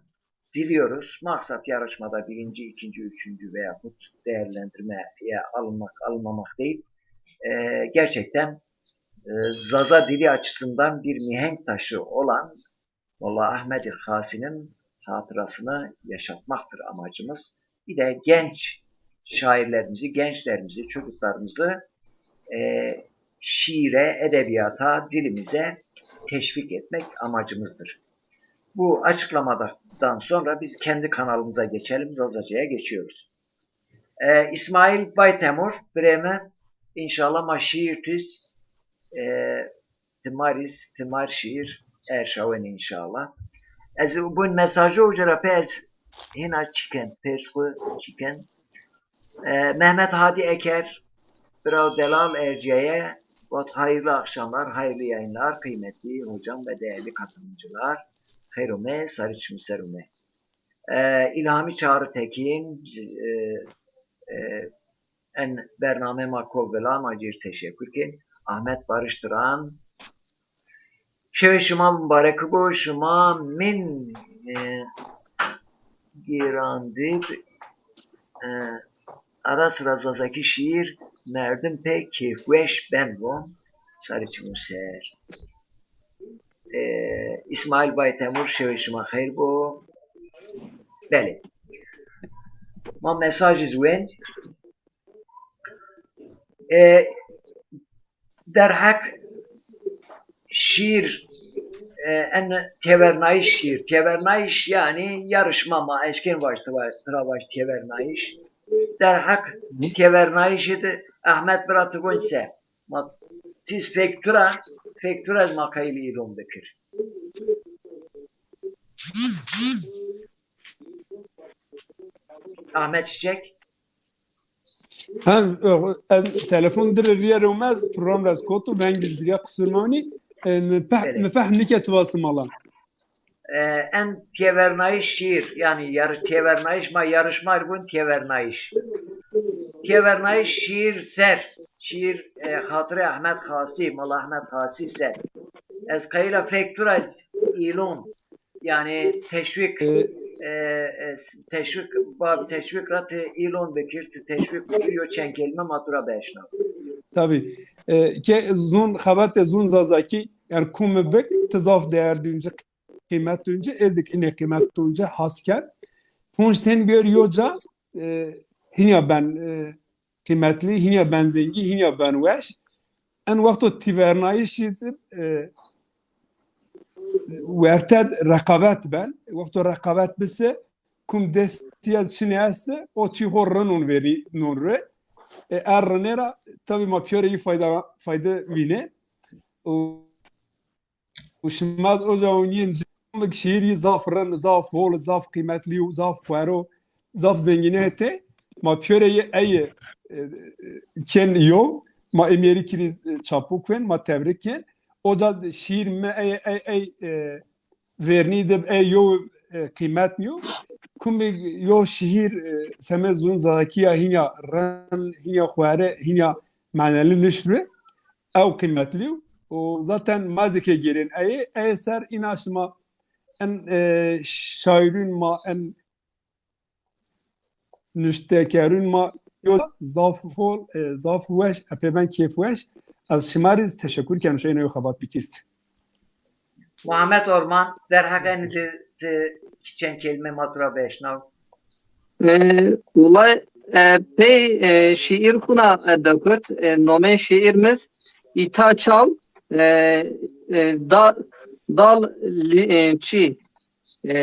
diliyoruz. Maksat yarışmada birinci, ikinci, üçüncü veyahut değerlendirmeye alınmak, alınmamak değil. E, gerçekten e, Zaza dili açısından bir mihenk taşı olan Molla Ahmed Xasi'nin hatırasını yaşatmaktır amacımız. Bir de genç şairlerimizi, gençlerimizi, çocuklarımızı e, şiire, edebiyata, dilimize teşvik etmek amacımızdır. Bu açıklamadan sonra biz kendi kanalımıza geçelim, Zazaca'ya geçiyoruz. E, İsmail Baytemur, birê mi, înşallah ma şîîr tuz, e, timariz, timar şîîr erşawen înşallah. Ez bun mesajı uca ra pê ez hina çiken, pêrs xu çiken. E, Mehmet Hadi Eker, Bravo Delal Erciyeye, vat hayırlı akşamlar, hayırlı yayınlar, kıymetli hocam ve değerli katılımcılar. Xeyr ome, sarı çimî ser ome. E, İlhami Çağrı Tekin, e, e, en bername ma kovila, ma cêr teşekkür ken. Ahmet Barış Turan, şevê şima mubarek bo, şima min, e, gêrandib, e, ara sıra Zazakî şiir merdim pê kêfweş ben bo. Sarı çimû ser. E, İsmail Baytemur, şevê şima xeyr bo. Belê. Ma mesajî zî wend. E, derheq şiir, e, en têvernayîş şiir. Têvernayîş yanî yarışma ma eşkên vaj, tira vaj têvernayîş. Derheq têvernayîşî de Ahmet bira ti gonc se. Ma tiz fektura, fektura ez ma qayîl îlon bikir. Ahmet Çiçek. Ha, ez telefon dire rîye romez, program rez kotu, vengiz biriye, qusur mani, e, mi feh-, mi fehm nike tu vasi mala. E, en têvernayîş şiir, yani yarış, têvernayîş ma yarışma gon têvernayîş. Têvernayîş şiir ser, şiir, e, xatirê Ahmet Xasî, Mala Ahmet Xasî ser. Ez qayîla fektura îlon, yani teşvik, e, e, teşvik, bab teşvik ra ti îlon bikir, ti teşvik bikir, yo çend kelîme ma tu ra beşna. Tabii. E, ke zun xebate zun Zazakî, yani kumi bik, ti zaf değer duyunci, qîmet duyunci, ezik inê qîmet duyunci has ken. Ponc ten biyor yoca, e, hinya ben, e, qîmetli, hinya ben zengî, hinya ben weş. En wexto têvernayîşî, e, werte reqabet ben. Wexto reqabet bise, kum destîya çinê esti, o çî ho rinon verî non re. E, er rinê ra, tabî ma pîyorê yî fayda, fayde vînê. Û û şima ez oca onîyên cimik şiîrî zaf rind, zaf hol, zaf qîmetlî û zaf xwero, zaf zengîne tê. Ma pîyorê yê ey, e, çên yo, ma ê mêrikî rî, e, çapû kên, ma tebrik kên. Oca şiîr mi ey, ey, ey, e, vernî de ey yo, e, qîmet nîyo. Kumî yo şiîr, e, semê zûn Zazakî ya hînya rind, hînya xwere, hînya manelî nuşt bi. Ew qîmetlî yo. Û zaten ma zî ke gêrên ey, ey ser îna şima en, e, şaîrûn ma, en nuştekerûn ma yo zaf hol, e, zaf weş, epey ben kêfweş. Ez şima rî teşekkür ken, şayîn yo xebat bikir. Muhammed Orman, derheq enî de, de çend kelîme ma tu ra beşnaw. E, wulay, e, pey, e, şiîr xuna, e, dekut, e, nomê şiîr mi z Îta Çaw, e, e, da, dal li, e, çî, e,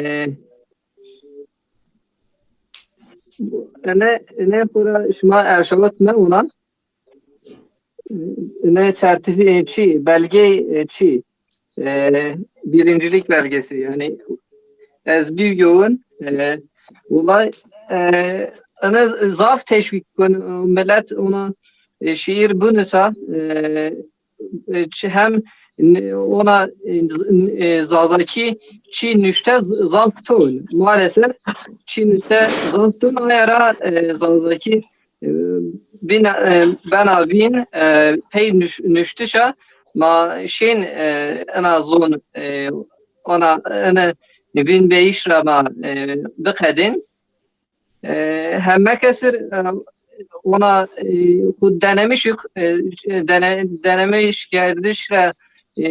ene, ene xura şima erşawet me ona. Ne sertifi-, e, çi, belge, e, çi, e, birincilik belgesi, yani ez bir yoğun, e, olay, e, ene zaf teşvik kon, millet ona, e, şiir bunisa, e, e, çi hem n-, ona, e, z-, e, Zazaki çi nuşte z-, zaf ton. Maalesef çi nuşte zaf ton, ayara, e, Zazaki e, bina, e, bena vîn, e, pey nüş-, nuştişa ma şên, e, ena zon, e, ona, ene vînbeyîş ra ma, e, biqedên. E, heme kesir, e, ona, e, xu denemişik, e, dene-, denemiş kerdiş ra, e,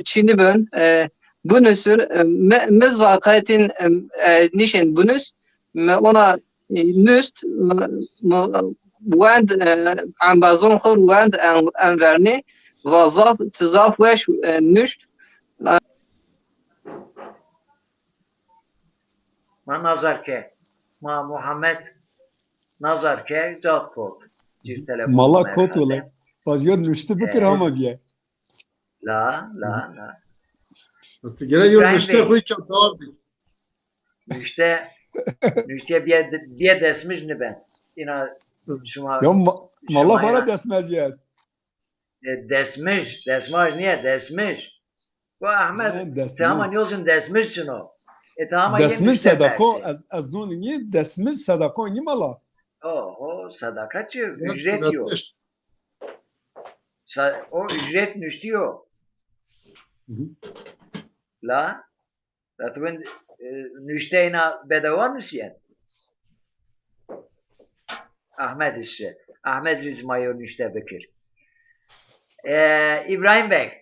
çînî bön, e, bunusur, e, mi, mi zî va qetîn, e, e, nişên bunus, mi ona, e, nust, mi, mi wend, e, embazon xu wend en, en vernî, va zaf, ti zaf weş, e, nuşt. Ma nazar ke. Ma Muhammed nazar ke, cad kot. Cir telefon. Mala kot wele. Vajîyo nuşti bikir, hama bîye. La, la, la. Ti gere yo nuşte xo ke dar bî. Nuşte, nuşte bîye, bîye desmij niben. Îna şima. Ya ma-, mala xo ra desmejî est. E, desmij, desmaj nîye, desmij. Go Ahmed, ti hema nîyozin desmij çin o. E, ti hema yê nuşte persê. Desmij sedako, ez, ez zon nî, desmij sedako nî mala. Oho, sedaka çi? Ücret yo. Sa-, o ücret nuştî yo. La? Ra ti wend, e, nuşteyna bedewa nusîyen? Ahmed îşte. Ahmed rî zî ma yo nuşte bikir. E, Îbrahîm Beg.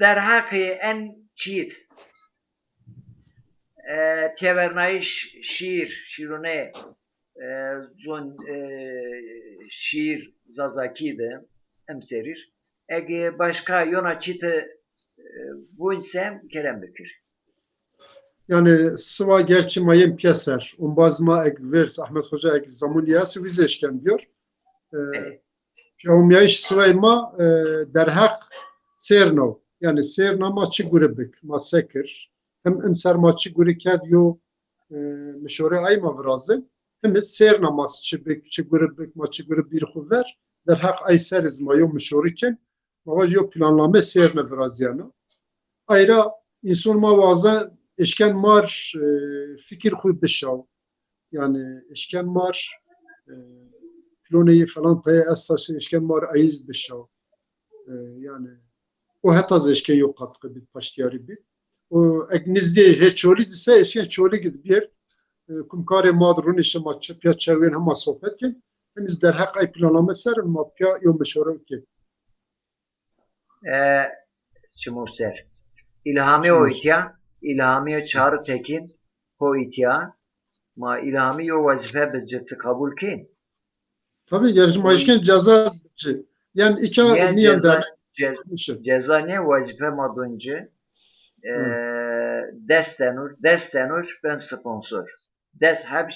Derheqê en çît, e, têvernayîş şîîr, şîrûnê, e, zon, e, şîîr Zazakî de emserîr. Eg başka yona çîti, e, vûn se kerem bikir. Yanî siwa gerçî ma yên pîyeser, ombaz ma eg vêrs Ahmet Hoca eg zamûn yas wî zî eşken bîyor. E, pîyawmîyayîş siway ma, e, derheq sêrna o. Yanî sêrna ma çi gure bik, ma se kir. Hem imser ma çi gure kerd yo, e, mişore ay ma virazin. Hem sêrna ma çi bik, çi gure bik, ma çi gure bîr xu ver. Derheq ay ser zî ma yo mişori kin. Ma vaj yo planname sêrne virazîyena. Ay ra înson ma wazen eşken mar, e, fikir xu bişaw. Yanî eşken mar, e, ploneyî falan tayê esta se eşken mar ayîz bişaw. E, yanî o heta zî eşken yo qatqe bît, paştîyarî bît. O eg nizdî hê Çolîg zî se eşken Çolîg id bîyer. E, kum karê ma di runê şima ç-, pîya çewên hema sohbet kin. Henîz derheq ay planname ser ma pîya yo mişore kin. E, çimû ser. Îlhamî o îtya, Îlhamî Çağrı Tekin ho îtya. Ma Îlhamî yo wezîfe bi ci, ti qebul kên? Tabî, ger ma eşken ceza ci. Yanî îka nîyen ceza, dernek. Ceza nê, wezîfe ma dun ci. E, des tenur, des tenur ben sponsor. Des heb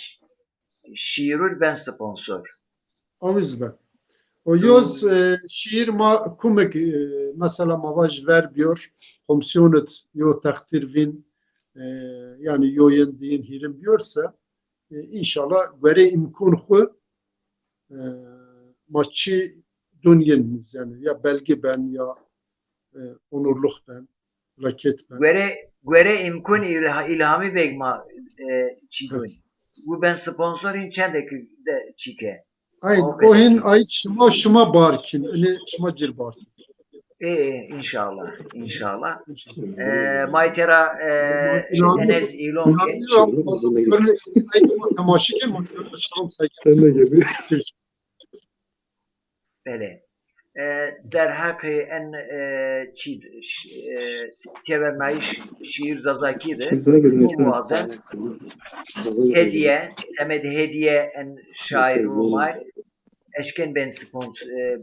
şîîrûr ben sponsor. Awiz be. O yoz, e, şîîr ma kumik, e, mesela ma vaj ver bîyor, komisyonit yo teqdîr vîn, e, yanî yo yin diyin hîrin bîyor se, e, înşallah guerê îmkûn xu, e, ma çi dun yin, yanî ya belge ben ya, e, onurluk ben. Plaket ben. Guerê, guerê îmkûn Îlha-, Îlhamî Beg ma, e, çî dûn. Wi ben sponsor, hîn çendekî de çî ke. Ay, o hin ay şima, şima bar kîn. Enê şima cir bar kîn. E, e, înşallah, înşallah. E, ma tera, e, Enez îlon ke. Ay, ma temaşe ke, ma selam saygı. Sen de gel. Belê. E, derheqê en, e, çî, ş-, e, têvernayîş şîîr Zazakî de, wazen hediye, semedê hediye en şaîr û ma eşken ben sponsor, e,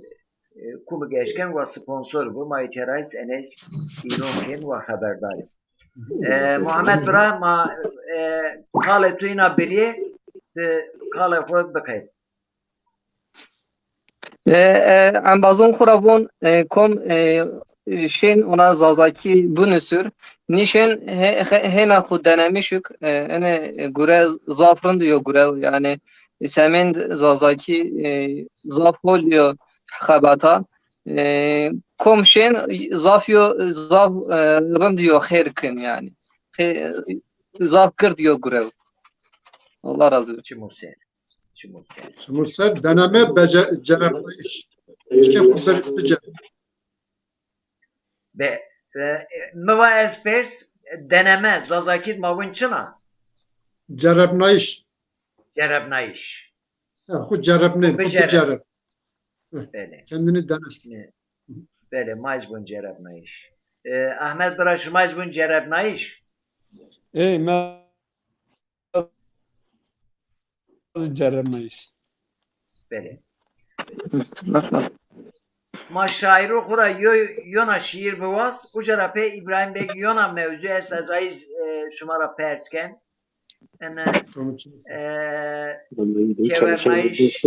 e, kumik eşken wa sponsor bi, ma îterayîs enez îlon kên wa xeberdar î. E, Muhammed bira, ma, e, qalê tu îna birîyê, ti qalê xwu biqeyd. E, e, embazon xwu ra von, e, kom, e, şên ona Zazakî binusur. Nîşên he-, he-, hêna xwu denemîşik, e, ene gure zaf rind yo gure, yanî semênd Zazakî, e, zaf hol yo xebata. E, kom şên zaf yo, zaf, e, rind yo xêr kin yanî. Xê-, zaf gird yo gure. Allah razı olsun. Çimû ser. Çimû ser. Çimû ser, deneme, bece-, cerepleyiş. Eşke xu bir, bice. Be, E, e, mi va ez pers, deneme, Zazakî de ma vûn çina? Cerebnayış. Cerebnayış. Ya, xu cerebnên, xu bicereb. Bicereb. Belê. Kendini dene. E, belê, ma ez vûn cerebnayış. E, Ahmet bira, şima ez vûn cerebnayış? Ey, ma cerebnayış. Belê. Ma şaîro xwu ra yo, yona şîîr biwaz, uca ra pê Îbrahîm Beg yona mewzû est, ez ay, e, şima ra pers ken. Ene, e, kewernayış,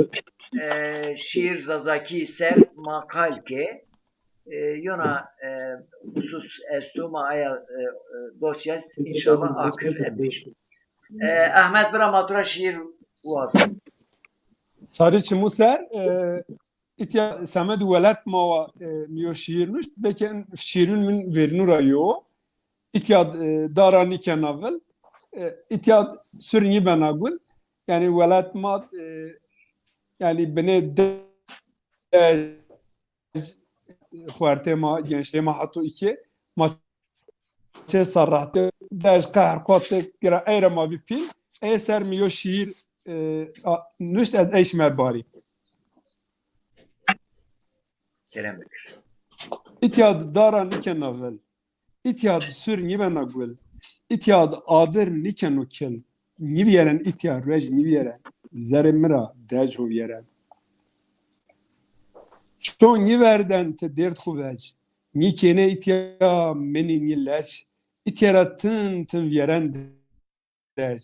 e, şîîr Zazakî ser ma qal ke, e, yona, e, xusus esto, ma aya, e, e, dosyas înşallah akir emiş. E, Ehmed bira, ma tu ra şîîr wazim. Sarî çimû ser, e, îtya semed welat ma wa, e, mi yo şîîr nuşt. Belkî en şîîrûn min vêrnû ra yo. Îtya, e, dara nîkena vil. E, îtya sur nîbena gul. Yanî welat ma, e, yanî binê de xuertê ma, gençlê ma hato îkê, ma çê serrahte dej qehr qotê gira ey ra ma bî pîl, ey ser mi yo şîîr, e, a, nuşt, ez ey şime barî. Kerem bikir. Îtya di dara nîkena vil. Îtya di sur nîbena gul. Îtya di adir nîkeno kil. Nîvîyeren îtya ruej nîvîyeren. Zerê mi ra dej ho vîyeren. Ço nîverden ti dêrd xwu vec. Nîkêne îtya minî nî lec. Îtya ra tim tim vîyeren dej.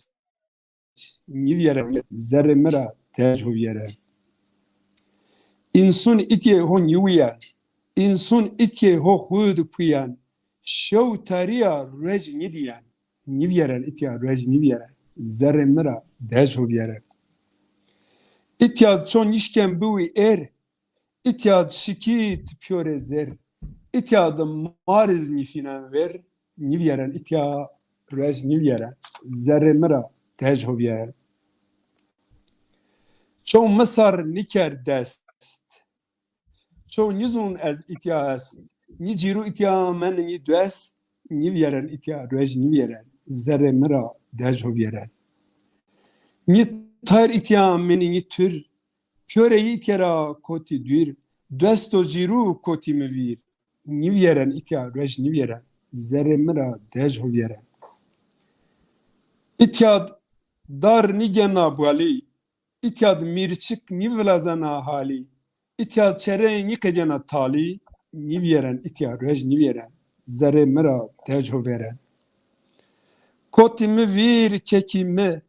Nîvîyeren, zerê mi ra dej ho vîyeren. Însun îtyê ho nîwîyen. Însun îtyê ho xwu di pûyen. Şew tarîya ruej nîdîyen. Nîvîyeren îtya ruej nîvîyeren. Zerê mi ra dej ho vîyeren. Îtya ço nîşken biwî êr. Îtya di şikî ti pîyorê zêr. Îtya di mar iz nîfînen vêr. Nîvîyeren îtya ruej nîvîyeren. Zerê mi ra dej ho vîyeren. Ço mi sar nîkerd dest. Ço nîzûn ez îtya est. Nî cîrû îtya meni nî dwest. Nîvîyeren îtya ruej nîvîyeren. Zerê mi ra dej ho vîyeren. Nî tayr îtya meni nî tur. Pîyorê yî îtya ra kotî dûr, dest û cîrû kotî mi vîr. Nîvîyeren îtya ruej nîvîyeren, zerê mi ra dej ho vîyeren. Îtya di dar nîgena buelî, îtya di mîrçik nîvilazena halî, îtya di çereyê nîqedîyena talî, nîvîyeren îtya ruej nîvîyeren, zerê mi ra dej ho vîyeren. Kotî mi vîr kekî mi,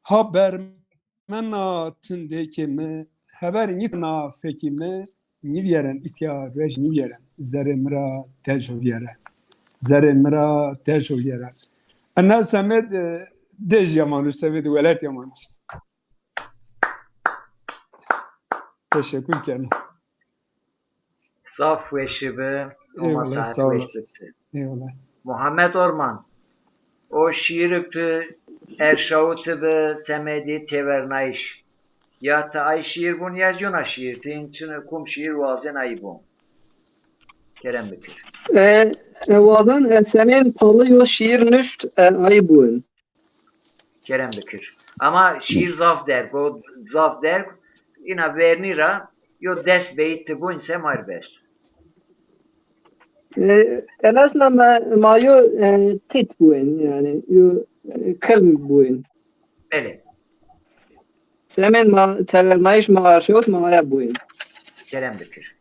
ha bermena tindêkê mi, heber nîkena fekî mi, nîvîyeren îtya ruej nîvîyeren, zerê mi ra dej ho vîyeren. Zerê mi ra dej ho vîyeren. Ena semed, e, dej ya ma nuşt, semed welat ya ma nuşt. Teşekkür kena. Zaf weşî bi. Homa saet weş bi. Eyvallah. Muhammed Orman, o şîîrik tu erşawiti bi semedî têvernayîş. Ya ti ay şîîr vûn ya ez yona şîîr, ti în çin kum şîîr wazên ay vûn. Kerem bikir. E, e, wazan, e, semên Pali yo şîîr nuşt, e, ay bûn. Kerem bikir. Ama şîîr zaf derg o, zaf derg, îna vernî ra yo des beyt ti vûn se ma rê bes. E, en azından ma, ma yo, e, tît bûn, yanî yo, e, kilm bûn. Belê. Semên ma têvernayîş ma arşewt ma aya bûn. Kerem bikir.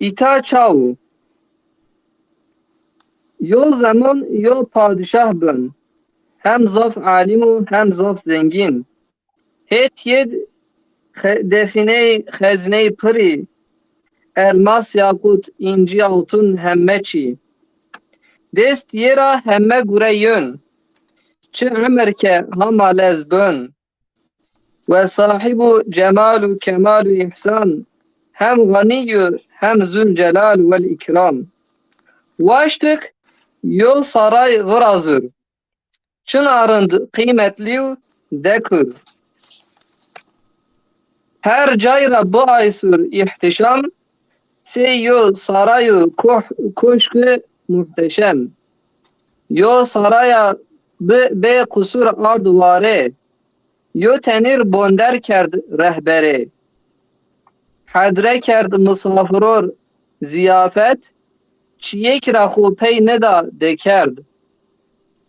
Îta çaw o? Yo zeman yo padîşah bin, hem zaf alim û hem zaf zengîn. Hêt yêd xe-, defîney xeziney pirî, elmas, yaqut, încî, altun heme çî. Dêst yê ra heme gure yön. Çi emir ke hama lez bön. We sahîbu cemal û kemal û îhsan, hem Ganî yo hem Zul Celal wel Îkram. Waştik yo saray virazur. Çina rind qîmetlî û dekur. Her cay ra biaysur îhtîşam, sey yo sarayo koh-, koşki muhteşem. Yo saraya bi-, bê qusur ard ware, yo tenîr bonder kerd rehberê. Hedre kerd misafiror zîyafet, çiyêk ra xo pey nida dekerd.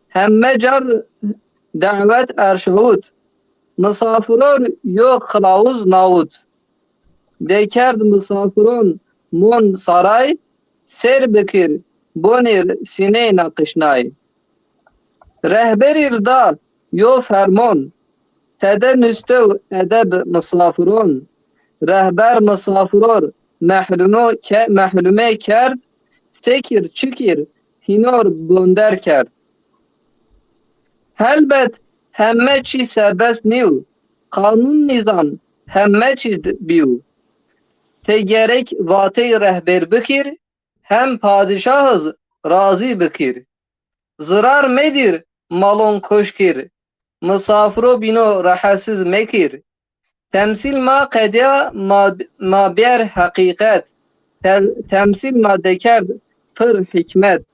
Heme car dewet erşawit, misafiror yo xilawuz nawit. Dekerd misafiron mon saray, sêr bikir, bonîr sîney naqişnay. Rehberîr da yo fermon, tede nustew edeb misafiron. Rehber misafiror mehlumo ke-, mehlume kerd, sekir çikir hînor bonder kerd. Helbet heme çî serbest nîyo, qanûn nîzam heme çî d-, bîyo. Ti gerek vatey rehber bikir, hem padîşahiz razî bikir. Zirar medîr malon koşkîr, misafiro bîno rehetsiz mekîr. Temsîl ma qedîya, ma, ma bîyer heqîqet. Te-, temsîl ma dekerd pir hîkmet.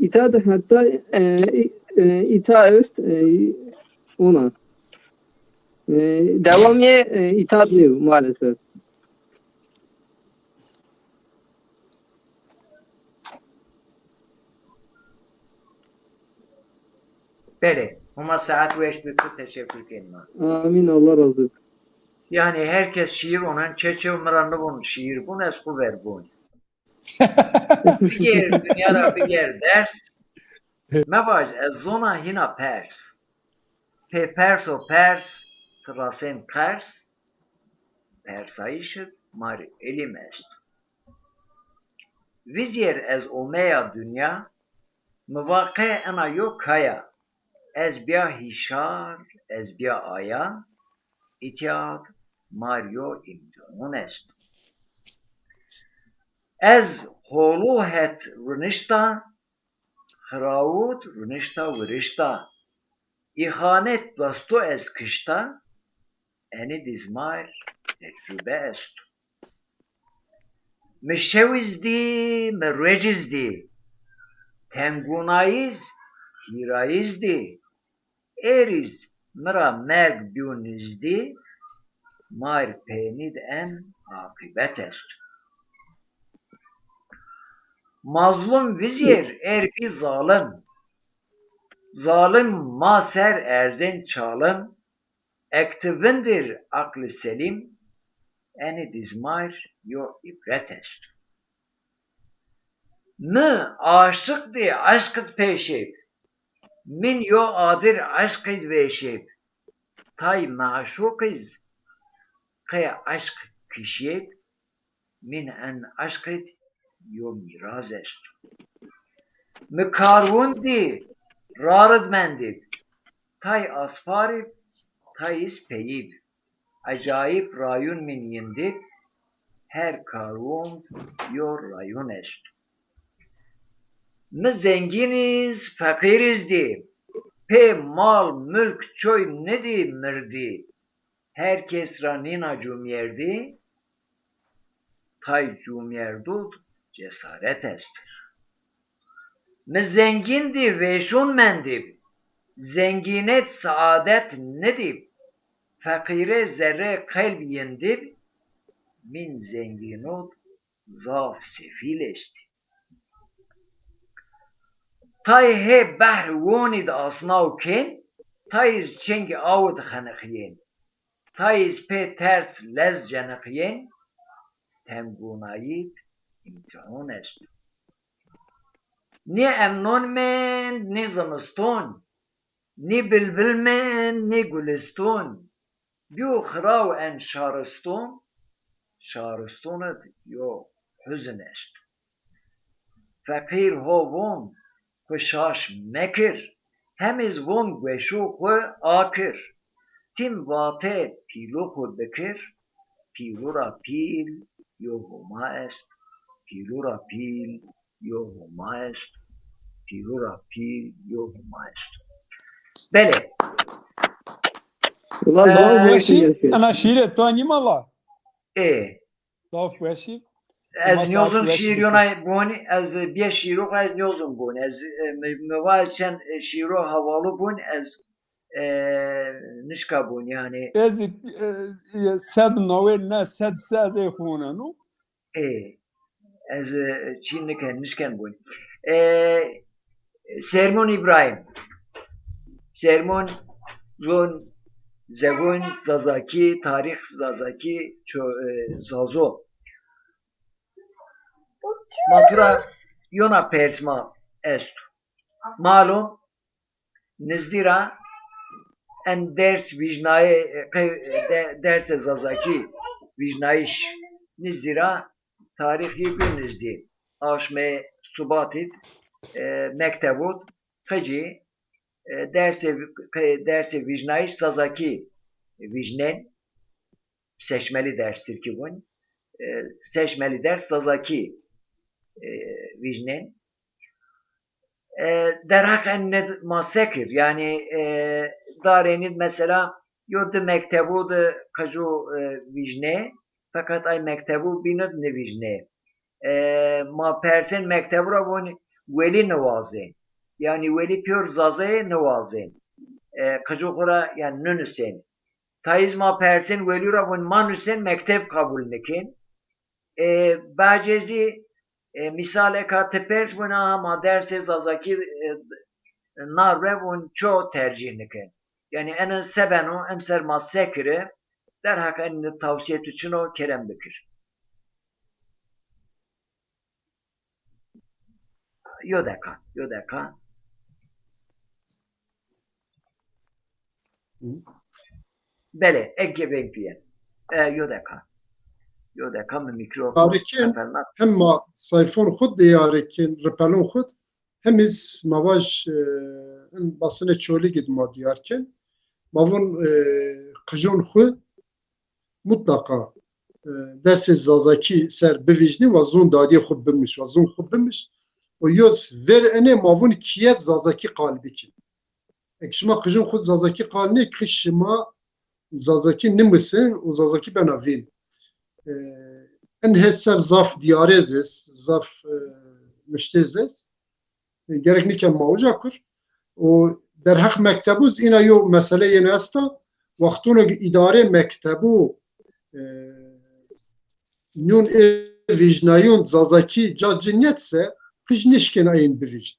Îta de heta, e, e, îta est, e, ona. E, dewamê, e, îta de nîyo, maalesef. Belê, Homa saet weş bikir, teşekkür kenîme. Amîn, Allah razı olsun. Yanî her kes şîîr onen, çeçew mi ra nivon şîîr bon, ez xwu ver bon. Bigêr, dinya ra bigêr ders. Mevaj, ez zona hîna pers. Pê perso pers, ti rasên qers. Persayîş id ma rê elîm est. Vizêr ez omeya dinya, mi va qe ena yo kaya. Ez bîya hîşar, ez bîya aya, îtya d ma rê yo îmtîhon est. Ez holo het rinişta, xirawut rinişta wirişta. Îxanet dosto ez kişta, enî dî zi ma rê tecrube esto. Mi şewiz dî, mi rueciz dî, tengunayiz, hîrayiz dî, êriz mi ra merg bîyo nizdî, ma rê peynî di en aqîbet esto. Mazlum vizêr êr bî zalim, zalim ma ser erzên çalim, ek ti vindir aqlî selîm, enî dî zi ma rê yo îbret esto. Mi aşiq dî eşq id pêşêk, mîn yo adir eşq id vêşêk, tay meşuq iz qey eşq kişyêk, mîn en eşq id yo mîraz esto. Mi karwûn dî rar id mendîb, tay aspar ib, tay iz peyîb. Ecayîb rayûn mîn yindîb, her karwûn yo rayûn esto. Mi zengîn iz, feqîr iz dî, pê mal, mulk çoy nidî mirdî. Her kes ra nîna cumyerdî, tay cumyerdo d cesaret estir. Mi zengîn dî vêşûn mendîb, zengînet saadet nidîb, feqîre zerrê qelb yindîb, mîn zengîno d zaf sefîl estî. Tay hê behr wonî d asnaw kên, tay iz çengî aw id xeniqîyên. Tay iz pê ters lez ceniqîyên, tengunayî d îmtîhon esto. Nî emnon mend, nî zimiston, nî bilbil mend, nî guliston. Bîyo xiraw en şariston, şariston id yo huzin esto. Feqîr ho von, xwu şaş mekir, hem iz von gueşo xwu akir. Tim vate pîlo xwu bikir, pîlo ra pîl yo Homa est, pîlo ra pîl yo Homa esto. Pîro ra pîr yo Homa esto. Belê. Ulan Ee, zaf weşî, weşî. Ena şîîrê to nîma la? Ê, Zaf weşî. ez Homa nîyozim saet weş şîîr bike. Yonay bonî, ez bîye şîîro xo ez nîyozim bonî. Ez e, mi, mi va çend e, şîîro hewalu bonî, ez e, nişka bonî yanî. Ez e, e, sed nawê ne sed se ez ê xoneno. Ê, ez e, çî niken, nişken bonî. E, Sermon Îbrahîm. Sermon zon, zebon Zazakî, tarîx Zazakî, ço, e, Zazo. Ma tu ra yona persma esto. Malum, nizdî ra en ders vîjnayê, qe-, de-, dersê Zazakî vîjnayîş nizdî ra tarîxî bi nizdî. Aşmê Subatî, e, mektebû qicî, e, dersê, qe-, dersê vîjnayîş Zazakî vîjnên. Seçmeli ders Tirkî vûn. E, seçmeli ders Zazakî, e, vîjnên. E, derheq en nid ma se kir? Yanî, e, darê nid mesela yo di mektebû di qicû, e, vîjnê, feqet ay mektebû bîn id nivîjnê. E, ma persên mektebû ra vûn welî niwazên. Yanî welî pîyor Zazayê niwazên. E, qicû xwu ra yanî ninusên. Tayîz ma persên welî ra vûn ma nusên mekteb qebul nikên. E, bacê zî, e, mîsal eka ti pers vûn aha ma dersê Zazakî, e, nar ve vûn ço tercîh nikên. Yanî ene se beno, emser ma se kiri, derheq en tawsîyê tu çin o kerem bikir. Yo deqa, yo deqa. Belê, eke veng pîye. E, yo deqa. Yo deqa mi mîkro Tarîkên hem ma sayfon xwu diyarî kên, ripelon xwu, hem iz ma vaj, e, in basinê Çolîgî di ma diyar kên. Ma vûn, e, qijon xwu mutlaqa, e, dersê Zazakî ser bivîjnî wa zon dadîyê xwu bimiş, wa zon xwu bimiş. O yoz ver enê ma vûn kiyet Zazakî qal bikîn. Eke şima qijon xwu Zazakî qal nêkî, şima Zazakî nimusên û Zazakî bena vîn. E, in het ser zaf diyarêz est, zaf, e, nuştêz est. E, gerek nîken ma uca kur. Û derheq mektebû zî îna yo mesele yeno esta. Wextûno ke îdarê mektebû, e, nûn ê vîjnayûn Zazakî ca ci nêt se, qij nişkên ayên bivîjn.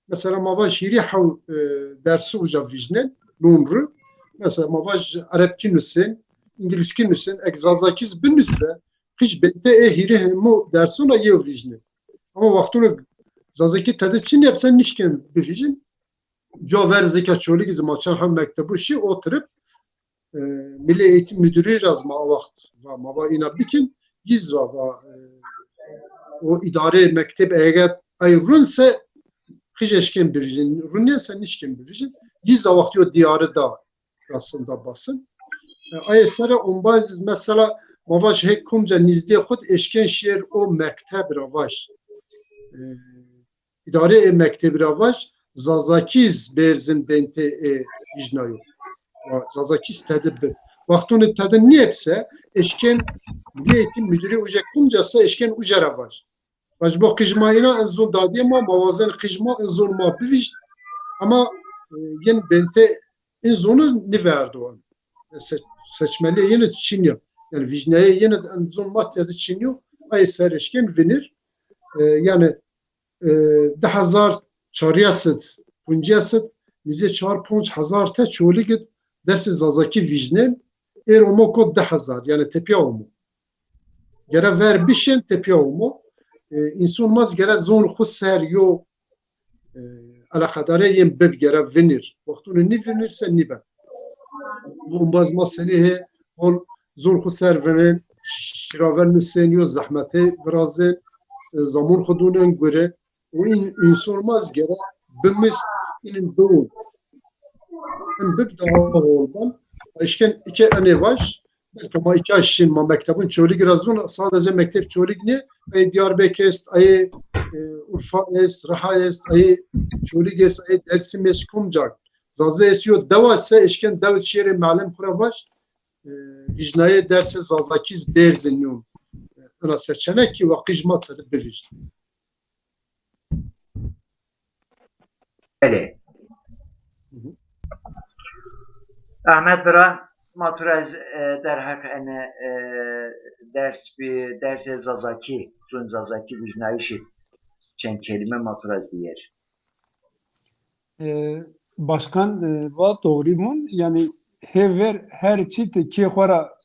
Mesela ma vaj hîrê hew, e, dersû uca vîjnên, nûn ri. Mesela ma vaj erebkî nusên, îngilizkî nusên, ek Zazakî zî binuse, qij bente ê hîrê hemû dersûn ra yew vîjnên. Ama wextûno Zazakî tede çinê bi se nişkên bivîjin. Ca ver zî ke Çolîgî zî ma çar hew mektebû şî otirip, e, Milli Eğitim Müdürü ra zî ma a wext va, ma va îna bikîn, yî zî va, va, e, o îdarê mekteb eger ay rûn se qij eşkên bivîjin, rûn nê se nişkên bivîjin. Yî zî a wext yo diyarî da, da sin da basin. E, ayê sere ombaz mesela ma vaj hê komca nîzdê xwu di eşkên şêr o mekteb ra vaj. E, îdarê ê mektebî ra vaj, Zazakî zî bêrzin bentê ê vîjnayû. Wa Zazakî zî tede bi. Wextûnê tede nêb se, eşkên Milli Eğitim Müdürü uca komca se eşkên uca ra vaj. Vaj bo qij ma îna, in zon dadîyê ma, ma wazen qij ma in zon ma bivîjn. Ama, e, yin bentê in zonu nîverdo. Se-, seçmelîyê yin çin ya. Yanî vîjnayê yin in zon ma tede çin yo. Ayê ser eşkên vinir. E, yanî, e, di hezar çarîyes id, poncîyes id, nîzê çar ponc hezar te Çolîg id dersê Zazakî vîjnên, êr omo ko di hezar, yanî tepîya omo. Gere ver bişên tepîya omo. E, înson ma zî gere zon xwu ser yo, e, eleqedarê yên bib gere vinir. Wextûnê nîvinir se nîben. Ombaz ma senî hê hol zon xwu ser vinên, şîrave nusên, yo zehmetê virazên, e, zamon xwu dûnên gure. Û în înson ma zî gere bimis înin biwin. In bib daha hol ben. Eşken ike enê vaj, Belkî ma îka şin, ma mektebun Çolîg ra zun, sadece mekteb Çolîg nî, ey Diyarbekir est, ey, e, Urfa est, Riha est, ey Çolîg est, ey Dersim est, kumcak. Zaza est yo dewa se eşken dew çêrê melim xu ra vaj, e, vijnayê dersê Zazakî z bêrzin yun. E, ina seçenek ki wa qij ma tede bivijn. Belê. Ahmet bira, ma tu ra ez, e, derheq ene, e, ders bi, dersê Zazakî, zun Zazakî vijnayîşî çend kelîme ma tu ra ez bîyer. E, başkan, e, va doğrî vun. Yanî hêver her çî ti kê xo ra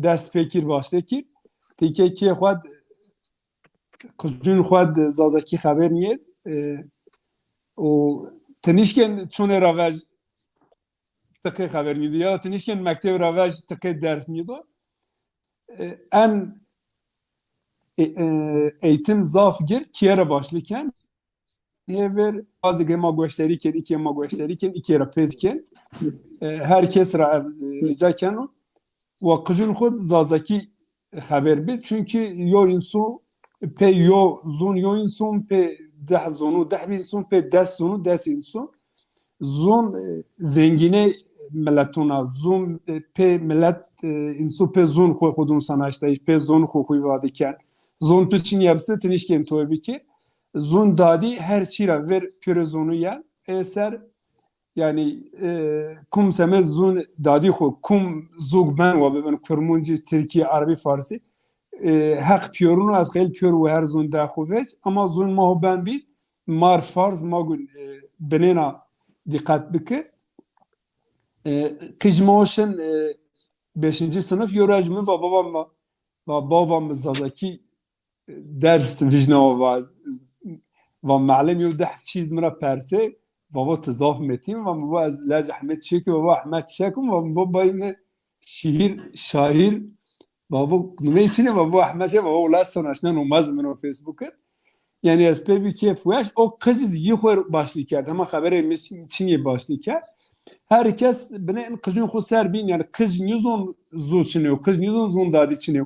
dest pê kir, başle kir. Ti kê kê xo d-, qicûn xo d-, Zazakî xeber nîyê. E, û ti nîşkên çonê ra vej ti qê xeber nîdo ya da ti nîşkên mekteb ra vej ti qê ders nîdo. E, en, e, e, eğitim zaf gird kîye ra başlî ken. Hêver bazê ge ma goşdarî kên, îkê ma goşdarî kên, îkê ra pêz kên. E, her kes ra ev, e, rica keno. Wa qicûn xo d Zazakî xeber bid. Çunkî yo însu pê yo zon, yo însu pê deh zonu, deh însu pê des zonu, des însu. Zon, e, zengînê mileton a, zon, e, pê milet, e, însu pê zon xo xo dun sanaştayîş, pê zon xo xo îfade ken. Zon tu çinî ya bise, ti nîşkên toy bikir. Zon dadî her çî ra ver pîyorê zonu yen. Ê ser, yanî, e, kum semed zon dadî xo, kum zog ben wa bibin, kurmuncî, tirkî, erebî, farsî, e, heq pîyorun o, ez xeyl pîyor û her zon de xo vec, ama zon ma ho ben bî, mar farz, ma gun, e, binêna dîqet bikir. E, qij ma o şin, e, beşinci sınıf, yo roj mi va baba ma, va baba mi Zazakî ders vijnawa va, va melim yo deh çîz mi ra persê, va va ti zaf metîn, va mi va ez lej Ehmed çêkim, va va Ehmed çekim, va mi va bay mi şîîr, şaîr, va va numey çinê, va va Ehmed çe, va va wela sanaşnen o mez min o Facebook. Yanî ez pê bî kêf weş, o qij zî yî xo başlî kerd. Hema xeberê mi çin-, çinî başlî kerd. Her kes binê in qijûn xo ser bîn, yanî qij nîzon zu çinê yo, qij nîzon zon dadî çinê yo.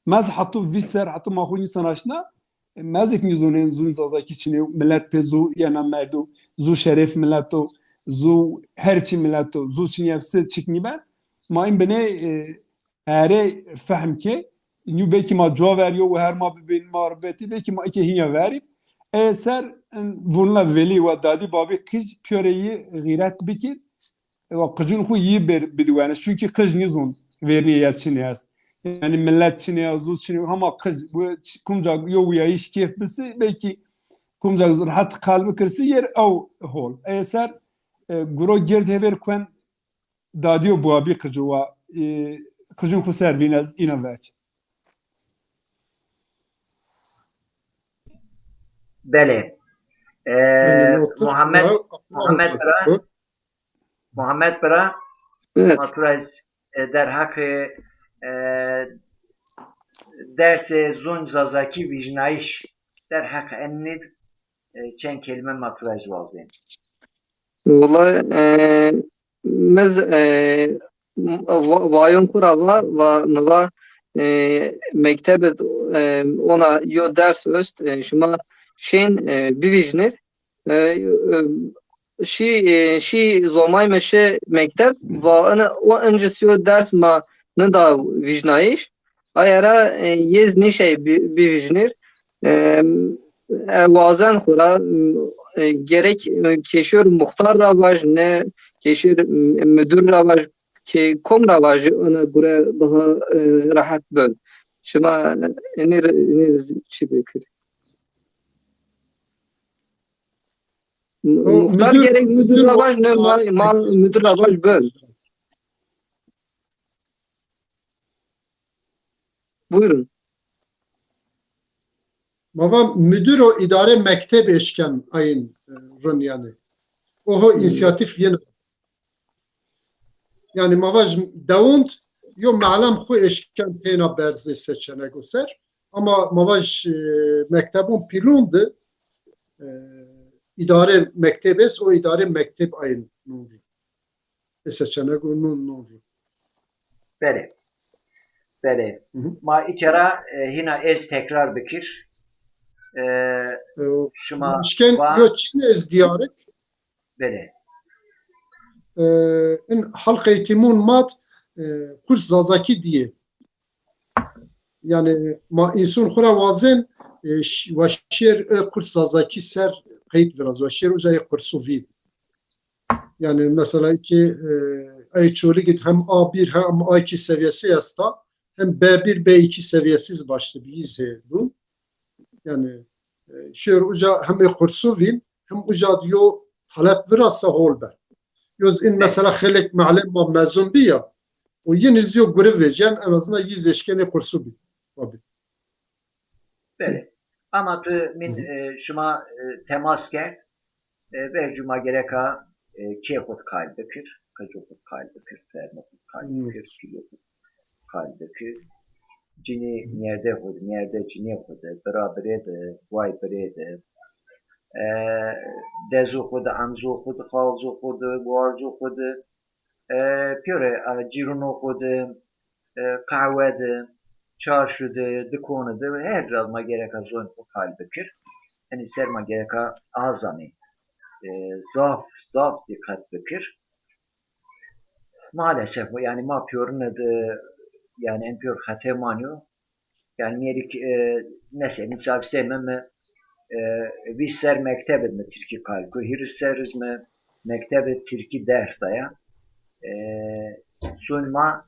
Mez heto vîst ser, heto ma xo nîsan aşna, mezek nîzonên zûn Zazakî çinê yo, milet pê zu yena merdo, zu şerêf milet o, zu her çî milet o, zu çinî ya bise çik nîben. Ma in binê, e, erê fehm ke, nî belkî ma cuwa verî yo û her ma bibên ma ribetî, belkî ma eke hînya verî. Ê ser, in, vûnla velî wa dadî babî qij pîyorê yî xîret bikir. Wa qicûn xwu yî bêr bidweniş. Çunkî qij nîzûn vernîyê ya çinê est. Yanî milet çinê ya, zû çinê, hema qij, bu ç-, kumca yo wîyayîş kêf bisi, belkî kumca rehet qal bikirsi yer ew hol. Ê ser, e, guro gird hêvêr kuen dadîyo buabî qicu wa, e, qicûn xwu ser vîn ez îna veç. Belê. E, Muhammed, Muhammed bira. Muhammed bira, evet. Ma tu ra ez, e, derheqê, e, dersê zûn Zazakî vîjnayîş derheq enî, e, çend kelîme ma tu ra ez wazên. Wela, e, mi z-, e, va-, vayon xwu ra va, va, mi va, e, mektebê, e, ona yo ders ost, e, şima şên, e, bivîjnir. E, e, şî, e, şî zomayme şi mekteb, va ene o inci siyo ders ma nida vîjnayîş. Aye ra, e, yê z nîşey bi-, bivîjnir. E, e, wazen xwu ra, e, gerek, e, kêşor muxtar ra vaj, ne kêşor, e, mudir ra vaj, ke kom ra vajî ene gure daha, e, rehet bin. Şima, e, enî, enî çi bikir? Muxtar gerek mudir ra vaj, ne ma, ma mudir ra vaj bin. Buyurun. Ma va mudir o îdare mekteb eşken ayin, e, run yanî. Oho, inisiyatif yena. Yanî ma vaj dewund yo me'lem xwu eşken têna berzê seçenego ser. Ama ma vaj, e, mektebon pîlun di, e, îdare mekteb est, o îdare mekteb ayin nun ru. E seçenego nun, nun ru. Belê. Belê. Hı hı. Ma îkera, e, hîna ez tekrar bikir. E, E, şima şken va- yo çin ez diyarek. Belê. E, in halqê eğitimon mat, e, kurs Zazakî diye. Yani ma însun xwu ra wazen, e, ş-, wa şêr, e, kurs Zazakî ser qeyd viraz, wa şêr uca ê kursu vî. Yani mesela ki, e, ay Çolîg id hem A bir hem A iki seviyesi esta, hem B bir, B iki seviyesi zî başlı bir yüz bu. Yani, e, şêr uca hem ê kursu vîn, hem uca di yo talep virasa hol ben. Yoz in mesela xelek mealem ma mezun bi ya, o yin iz yo guri vecen, en azından yüz eşkenê kursu bi. Abi. Belê. Ama tu min, Hı hı. e, şima, e, temas kerd, e, vercu ma gereka, e, kê xud qal bikir, qicû xud qal bikir, fermo xud qal Hmm. bikir, pîlû xud qal bikir. Cinî nîyerde xud, nîyerde cinî xud, bira birê de, way birê de, e, dezû xud, emzû xud, xalzû xud, warcû xud, e, pîyorê, e, cîrûnû xud, e, qehwe de, çarşû de, dikoni de, her ca ma gereka zonê xo qal bikir. Enî ser ma gereka azanî, e, zaf, zaf dîqet bikir. Maalesef, yani ma pîyorine de, yani en pîyor xete ma nîyo. Yani mêrik, e, mesela misal seme mi, e, vîst ser mekteb id mi tirkî qal ku, hîris ser iz mi mekteb id tirkî ders daya. E, zon ma,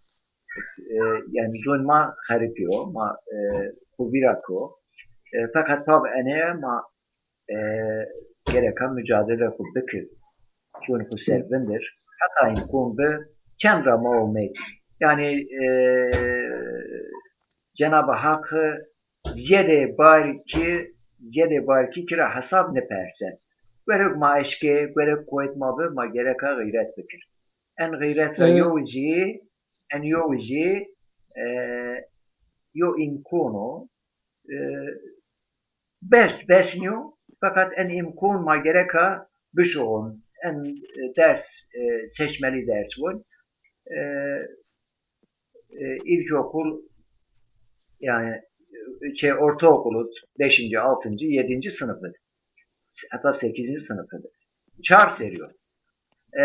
e, yani zon ma xeripî yo, ma, e, xwu vîra ko. E, feqet tab ene ma, e, gereka mucadele xwu bikir. Zon xwu ser vindir. Heta îmkon bi çend ra ma omey. Yani, e, Cenab-ı Hak ziyedê barkî, ziyedê barkî kira hesab nipersen. Gerek ma eşkê, gerek quwet ma bi, ma gereka xîret bikir. En xîret ra E, yew zî, en yew zî, e, yo îmkon o, e, bes, bes nîyo, feqet en îmkon ma gereka bişuxulin. En, e, ders, e, seçmeli ders win. E, e, ilkokul, yani, e, şey, ortaokul id, beşinci, altıncı, yedinci sınıf id, hatta sekizinci sınıf id. Çar serî yo. E,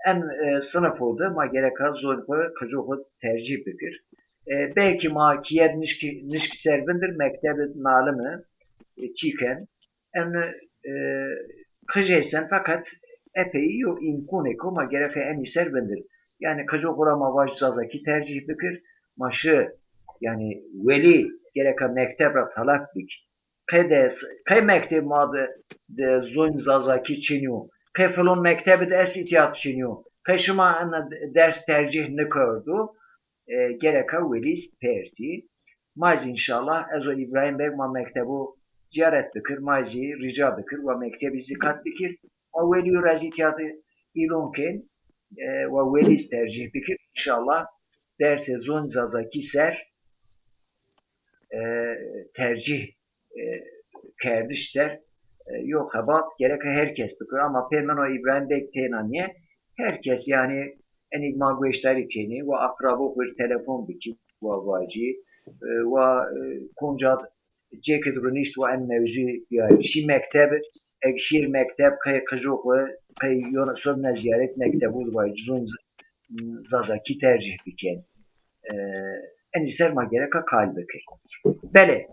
en, e, sınıf o de ma gereka zon xwu, qicû xwu tercîh bikir. E, belkî ma kîyed nişkî, nişkî ser vindir, mekteb id nalime, e, çîken. En, e, qij esten, feqet epey yo îmkonêko ma gereke enî ser vindir. Yani qicû xwu ra ma vaj Zazakî tercîh bikir, ma şi, yani welî gereka mekteb ra talep bik. Qey ders, qey mekteb ma de, de zon Zazakî çinî yo, qey filon mekteb de est îtya çinî yo, qey şima ena ders tercîh nikerdo, e, gereka welî persî. Ma zî înşallah, ez û Îbrahîm Beg ma mektebo zîyaret bikir, ma zî rica bikir, wa mektebî zî qet bikir. Wa welî ra zî tîya de îlon kên, e, wa welî tercîh bikir. Înşallah dersê zon Zazakî ser, e, tercîh, e, kerdiş ser, e, yo xebat gereka her kes bikir. Ama pê min û Îbrahîm Beg têna nîye. Her kes, yani, enî ma gueştarî kenî, wa aqrabo xwu rê telefon bikî, wa vacî, e, wa, e, konca cêkid runîşt wa en mewzû biyarî. Şî mekteb, eg şîr mekteb, qey qicû xwu, qey yo sor ne zîyaret mektebû vay, zon z-, Zazakî tercîh biken. E, enî ser ma gereka qal bikir. Belê.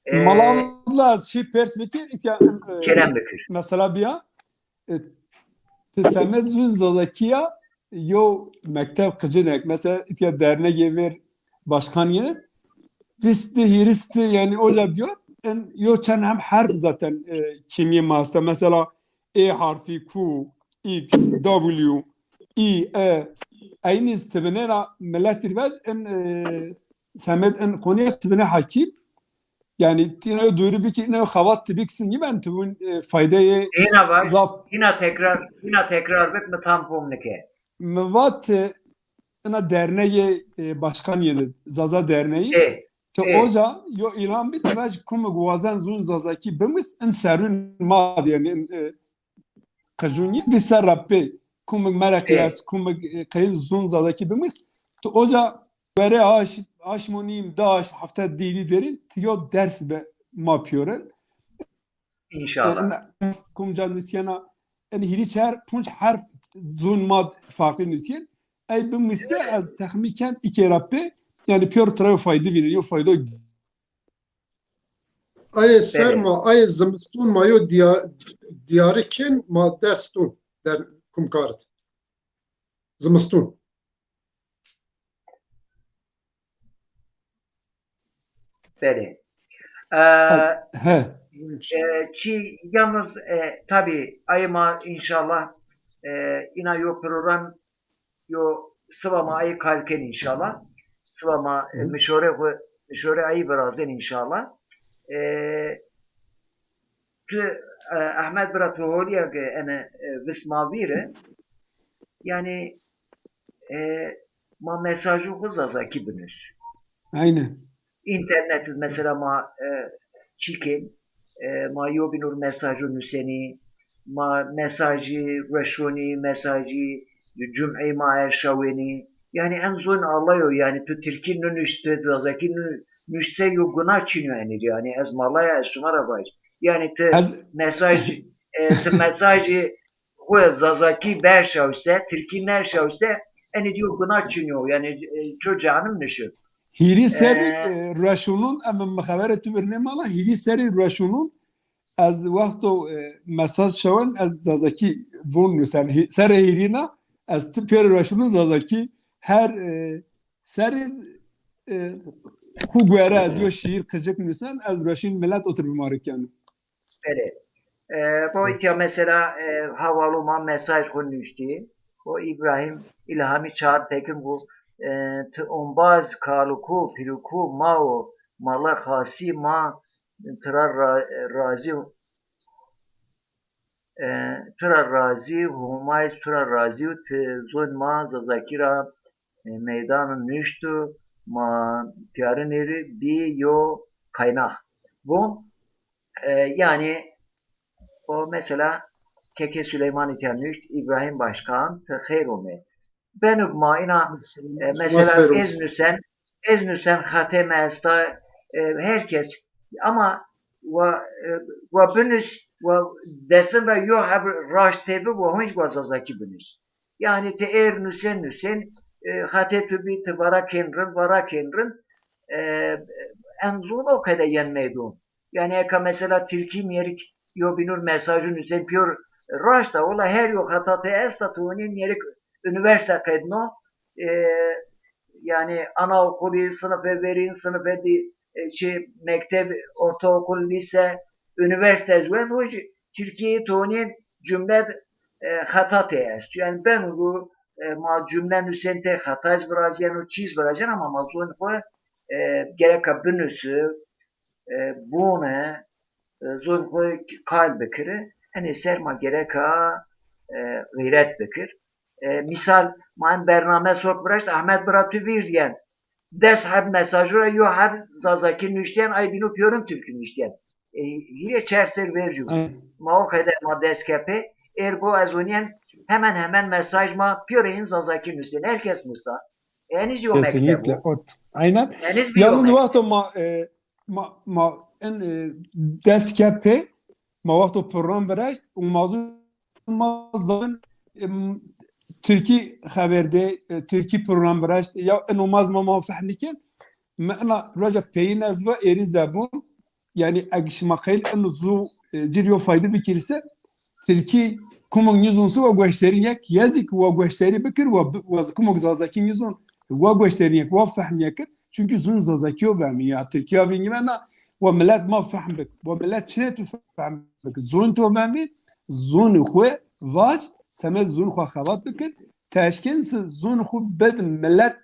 E, Mala abla, ez şî pers bikir, îtya, e, kerem bikir. Mesela biya, e, ti semed zûn Zazakî ya, yo mekteb qicinek, mesela, îtya dernegê ver başkan yê, vîst di, hîris di, yani, oca biyor, en, yo çend hem harf zaten, e, kimyê ma esta. Mesela, E harfî, Q, X, W, I, E, eynî tibine ra milet ir vaj, en, e, semed en konuya tibine hakîm. Yani, tîna yo dûrî bikî, ina yo xebat ti biksin, nîben ti vûn, e, faydeyê Hîna vaj, zaf. Hîna tekrar, hîna tekrar bik, mi tam fom nike. Mi vat, e, ina dernegê, e, başkan yê de, Zaza Derneği. E, Ti e. Oca yo îlan bî, ti vaj kumig wazen zûn Zazakî bimis, in serûn ma de, yani, in, e, qicûn yê, vî ser ra pê, kumig mereqî est, kumig, e, qey zûn Zazakî bimis, Tu oca were aş, aşmo nîm, di aşm, hefte dîrî derin, tu yo ders be ma piyorin. E, înşallah. Kum ca nusîyena, en hîrî çar, punc herf zun ma farklı nusîyen. Ey bimuse ez texmîn ken îkê ra pê, yanî piyor tira yo fayde vînin, yo faydo. Ayê serma, ayê zimistun ma yo diya-, diyarî kin ma ders dun der kumkarit. Zimistun. Belê. E, he. E, çi yalnız, e, tabii ayê ma înşallah, e, îna yo program yo siba ma ayê kal ken înşallah. Siba ma, e, mişore xu, mişore ayî virazên înşallah. E, tu, e, Ehmed bira tu holîya ke ene, e, vist ma vîre. Yanî, e, ma mesajû xu zazakî binus. Aynen. Înternet mesela ma, e, çîkên, e, ma yobînûr mesajû nusenî, ma mesajî rueşonî, mesajî cum'î ma erşawenî. Yanî en zon Allayo, yanî tu tirkî nunuşt, tu zazakî nu-, nuşt se yo guna çin yo enî. Yanî ez malaya ez şima ra vajî. Yanî tu mesaj, e, tu mesajî xwu zazakî berşawişte, tirkî nerşawişte, enî dî yo guna çin yo. Yanî, e, ço canim nişir. Hîrî serrî, e, e, rueşûnûn, em mi xebere tu birnê mala, hîrî serrî rueşûnûn, ez wexto, e, mesaj şewen, ez zazakî vûn nusen. Hî-, serrê hîrîna, ez ti pêro rueşûnûn zazakî, her, e, serrî, e, xwu guere ez yo şîîr qicik nusen, ez rueşîn milet otir bimarî keno. Belê. E, bo îtya mesela, e, hawalo ma mesaj xwu nuştî. O Îbrahîm Îlhamî Çağrı Tekin xwu, e, ti ombaz kaluku, piluku ma o, mala xasî ma tira ra-, razî, e, tira razî, Homay tira razî, ti zon ma zazakî ra, e, meydan nuştu, ma piyarî nêrî bî yo kaynak. Bu E, yanî o mesela Keke Süleyman îtya nuşt, Îbrahîm Başkan, ti xeyr ome. Benug ma îna, e, mesela ez nusen, ez nusen xatê mi esta, e, her kes, ama wa, e, wa binus, wa destin ra yo heb raşt têbi, wa hunc wa zazakî binus. Yanî ti êr nusen nusen, e, xatê tu bî, ti vara kên rind, vara kên rind, e, en zon o qede yen meydon. Yanî eka mesela tirkî mîyerik yo bînur mesajû nusen pîyor raşt a, ola her yo xeta te esta, tu onî mîyerik unîversîte qedno, e, yanî anaokulî, sinife verîn, sinife dî, e, çi, mekteb, ortaokul, lîse, unîversîte ez wend, o jî Tirkîyeyî tu onî cumle, e, xeta te est. Yanî beno, e, ma cumle nusên te xeta ez virazîyeno, çîz virazîyeno ama ma zon xwu, e, gereka binusu, e, bone, e, zon xwu kal bikiri. Enê ser ma gereka, e, xîret bikir. E, mîsal, ma en bername sok viraşt, Ehmed bira tu vîr diyen. Des heb mesajû ra yo heb zazakî nuştîyen, ay bîno pîyorin tirkî nuştîyen. E, hîrê çer ser vercû. Ma o qede ma dest ke pê, ergo ez onîyen hemen hemen mesaj ma pîyorê hîn zazakî nusên. Her kes nusa. Enî zî yo mekteb o. Kesinlikle. Ot. Aynen. Enî zî yo mekteb. Yalnız wexto ma, e, ma, ma en, e, dest ke pê, ma wexto program viraşt, umazûn ma zan, e, m-, Tirkî xeber de, e, Tirkî program viraşt, ya en umaz ma ma fehm nikin. Mi ina roja peyin ez va êrî zebun, yanî eg şima qeyl ino zu, e, cir yo fayde bikirî se, Tirkî kumok nîzon se wa goşterîn yek, ya zî ki wa goşterî bikir, wa bi-, wa zî kumok zazakî nîzon, wa goşterîn yek, wa fehm yek kir. Çunkî zun zazakî yo bemî ya, Tirkîya vîngî vena, wa milet ma fehm bik, wa milet çinê tu fehm bik, zun to bemî, zun xwu vac, semed zun xwu xebat bikir, teşkin se zun xwu bid milet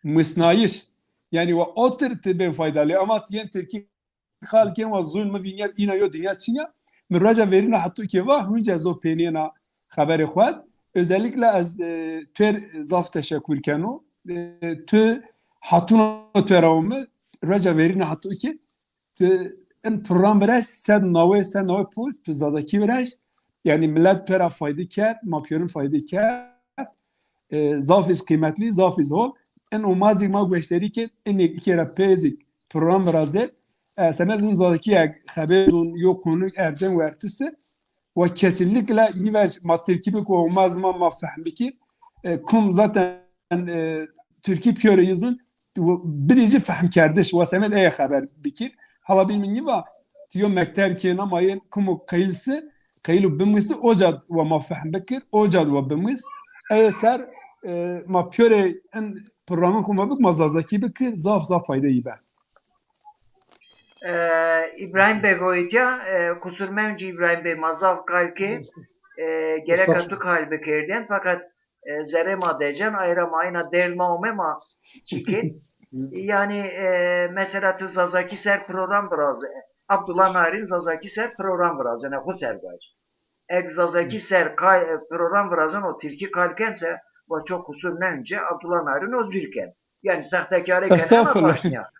musnayîş. Yanî wa otir ti bên faydalı, ama ti yên Tirkî xal kên wa zûn mi vînyer îna yo dinya çin ya. Mi roca verîna hetû ke va, hunca ez o pênêna xeberê xwu. Özellikle ez, e, tu rê zaf teşekkür keno. E, tu hatûna tu ra ome, roca verîna hetû ke tu in program viraşt, sed nawey, sed nawey pul, tu zazakî viraşt. Yanî milet tu ra fayde kerd, ma pîyorin fayde kerd. E, zaf îz qîmetlî, zaf îz hol. in omazî ma gueşterî kên, inê kêra peyzîk program virazê. E, semed zûn zazakî ya xeber zûn yo konu erdên wertisi. Wa kesinlikle nîvec ma tirkî bik û omaz ma ma fehm bikir. E, kum zaten e, tirkî piyore yuzun bidî jî fehm kerdiş. Wa semed eye xeber bikir. Hala bîn mi nîva ti yo mekteb kêna ma yên kum û qeyil si, qeyil û bimwisi, oca wa ma fehm bikir, oca wa bimwis. Eye ser e, ma piyore in programin xu ma bik ma zazakî bikir, zaf zaf fayde yî be. E, Îbrahîm Bey goyîtya, e, qusur mewncî Îbrahîm Bey ma zaf qal kê, e, gereka tu qal bikerdên, feqet e, zerê ma decen, ayra ma ina derd ma ome ma çîkên. Yani e, mesela tu zazakî ser program virazê, Abdullah Narin zazakî ser program virazêne xu ser vac. Ek zazakî ser qay, e, program virazên o tirkî qal ken se, wa çok qusur mewncî Abdullah Narin o cür ken. Yani sextekarê kena taşnîya.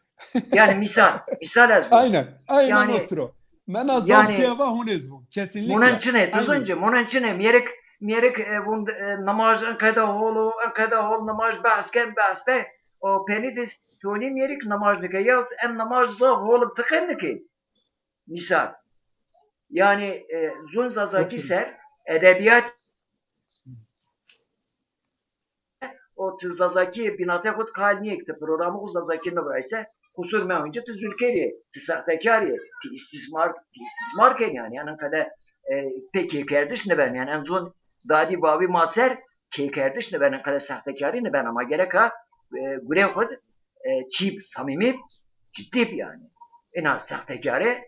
Yani misal, misal ez vûn. Aynen, aynen yani, otur o. Mena zaf yani, ceva hûn ez vûn. Kesinlikle. Munen çine, tu zûn ci, munen çine, mîyerik, mîyerik e, vûn e, nimaj, en qeda hol o, en qeda hol nimaj behs ken, behs be. O penî de tonî mîyerik nimaj nike. Ya em nimaj zaf hol tiqen nike. Misal. Yani e, zûn zazakî ser, edebiyat o tu zazakî bînate xu qal nîyek, ti programê xu zazakî nivirayse, qusur mewncî tu zulkerî, tu sextekarî, tu îstîsmar, tu îstîsmar ken yani. Yani qede e, pê kêkerdiş niben yani. En zûn dadî bavî ma ser kêkerdiş niben, en qede sextekarî niben ama gereka e, gurê xu e, çî samîmî, cidî bi yani. Ina sextekarî,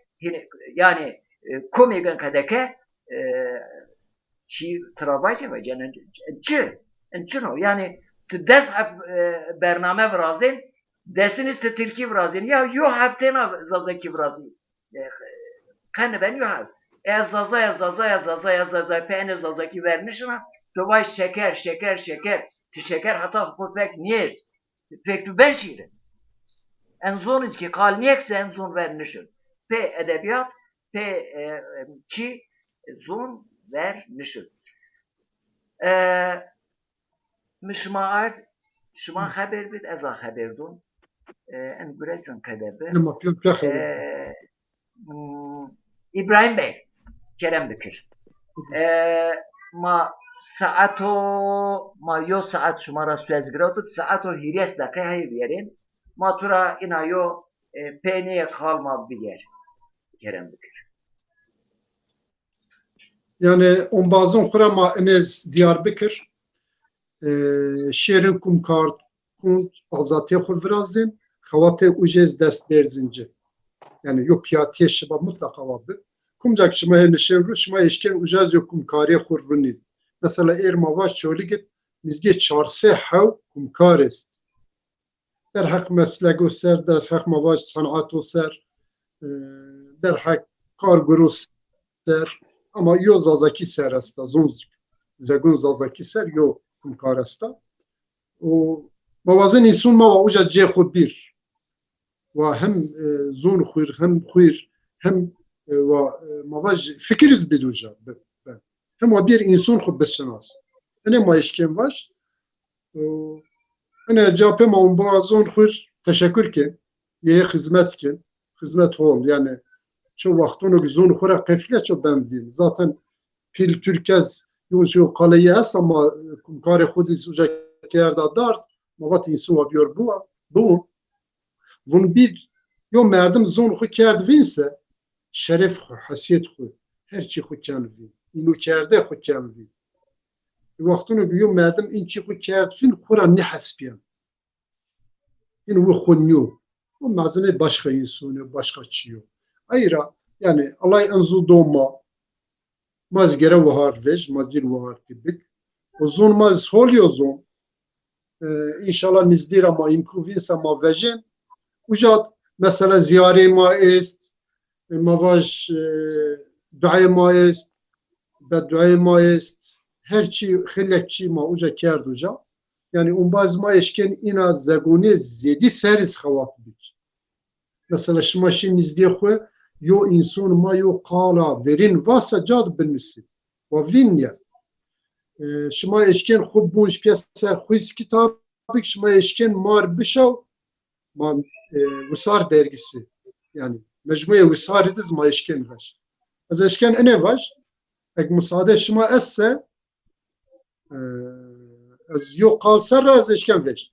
yani e, komêk en qede ke e, çî travay se vecen, en çi, en çino. Yani tu des heb e, bername virazên, desin îst tu tirkî virazên, ya yo heb têna zazakî virazên. E, qe niben yo heb. Ez zaza, ez zaza, ez zaza, ez zaza, pê enê zazakî ver nişina, tu vay şeker, şeker, şeker. Ti şeker heta xu fek nêrt. Fek tu ben şîrin. En zon iz ki qal nêk se en zon ver nişin. Pê edebiyat, pê e, e, çi zon ver nişin. E, mi şima ard, şima xeber bid, ez a xeber dun. E, en gureysin qede bi. Ema pîyor pîya xeber. E, Hmm, Îbrahîm Bey, kerem bikir. E, ma saeto, ma yo saet şima ra suez girewtib, saeto hîrês deqe hey vîyerên. Ma tu ra îna yo e, peynîyê qal ma bigêr. Kerem bikir. Yanî ombazon xu ra ma inêz dîyar bikir. E, şêrin kum kard kund, azatîyê xwu virazên, xewatê uca ez dest bêrzên ci. Yanî yo pîyatîye şima mutlaqa wa bi. Kumca ke şima hê nişên ru, şima eşkên uca ez yo kumkarîyê xwu runîn. Mesela êr ma vaj Çolîg id nizdîyê çar sey hew kumkar est. Derheq meslego ser, derheq ma vaj senato ser, e, derheq kar guro ser, ama yo Zazakî ser esta, zon z-, zegon Zazakî ser yo kumkar esta. Û ma wazen înson ma wa uca cê xwu bîr. Wa hem e, zon xwir, hem xwir, hem e, wa e, ma vaj fikir iz bid uca. Be, be. Hem wa bîr înson xwu bişinas. Enê ma eşkên vaj. E, enê ca pê ma umbazon xwir teşekur kên. Yê xizmet kên. Xizmet hol. Yanî ço wextono ki zon xwu ra qefile ço ben vîn. Zaten pîl Türk ez yo, yo qaleyî est ama kumkarê xwu dî uca kerda dard. Ma vat înson wa bîyor biwa, biwûn. Vûn bîr yo merdim zon xwu kerd vîn se, şeref xwu, hesiyet xwu, her çî xwu ken vîn. Înokerde xwu ken vîn. Wextûno ki yo merdim în çî xwu kerd vîn, xwu ra nêhesbîyen. În wi xwu nîyo. O mezimê başqa înson yo, başqa çî yo. Ey ra, yanî, Ellay en zû do ma, ma ez gere wahar vej, ma dîr wahar tî bik. O zon ma ez hol yo zon. E, înşallah nizdî ra ma îmkû vîn se ma vejên. Uca mesela zîyarê ma est, e, ma vaj, e, duayê ma est, bedduayê ma est, her çî, xeylek çî ma uca kerd uca. Yanî umbaz ma eşkên îna zegonê zêdî ser iz xewat bik. Mesela şima şî nizdîyê xwu, yo înson ma yo qala verîn vasa ca di binusî. Wa vîn ya. E, şima eşkên xwu bunc pîyeser xwîz kitab, bik şima eşkên mar bişew, ma, e, Wisar dergisi. Yanî mecmuê Wisarî de zî ma eşkên vaj. Ez eşkên inê vaj, eg musade şima esse, e, ez yo qal ser ra ez eşkên vej.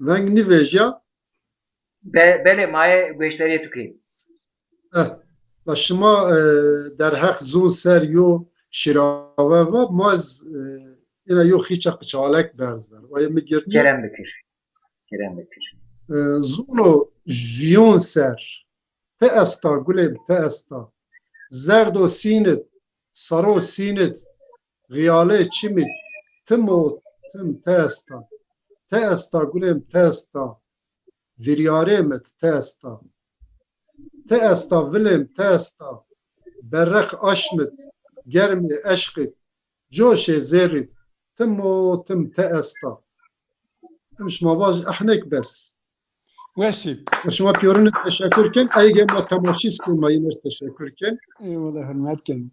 Veng nîvejya. Be-, belê, ma yê gueşdarîyê tu kên. Eh, la şima, e, derheq zûn ser yo şîrave va, ma ez, e, ina yo xîça qiçalek berz ver. Wayê mi girtî. Kerem bikir. Kerem bikir. E, zûno jûn ser. Ti esta, gulêm, ti esta. Zerdo sînit, saro sînit, xîyalê çimit, tim o tim ti esta. Ti esta, gulêm, ti esta. Viryarê mit ti esta. Ti esta, vilêm, ti esta. Berreq aşmit, germê eşqit, coşê zerrît, tim o tim ti esta. Em şima vaj ehnek bes. Weşî. Şima pîyorine teşekkür ken. Eyge ma temaşî sima yine teşekkür ken. Eyvallah, hürmet ken.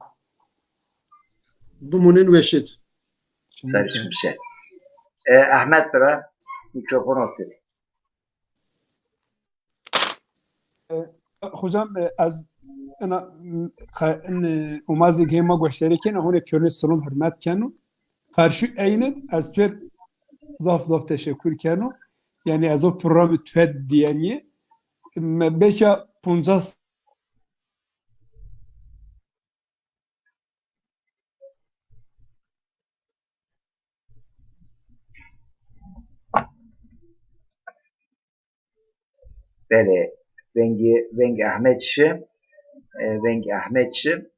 Bimûnin weşîd. Ser çim ser. E, Ahmet bira, mikrofon otur. E, hocam, e, ez ina, m, xe-, in, e, omazê gey ma goşdarî kena, hone pîyorine silom hürmet keno. Qarşî eynin ez pêr zaf zaf teşekkür keno. Yanî ez o programî tuet dîyenî. Me beşa poncas Belê, vengê, vengê Ahmet şi, e, vengê Ahmet şi.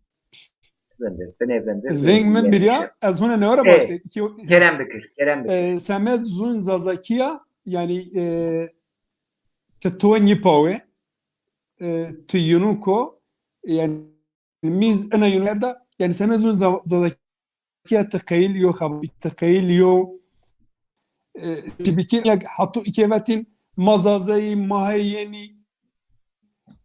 Vindir, binê vindir, vengê Ahmet şi. Veng mi birya, ez hona newara başlay. Kerem bikir, kerem bikir. E, Semed zûn Zazakîya, yanî, e, ti to nîpawe, e, ti yunuk o, yanî, Mîz ina yunerde, yanî Semed zûn Za-, Zazakîya ti qeyil yo xebatî, ti qeyil yo, e, çi bikîn, ya hato îkê vetîn, ma Zazayî, ma heyênî,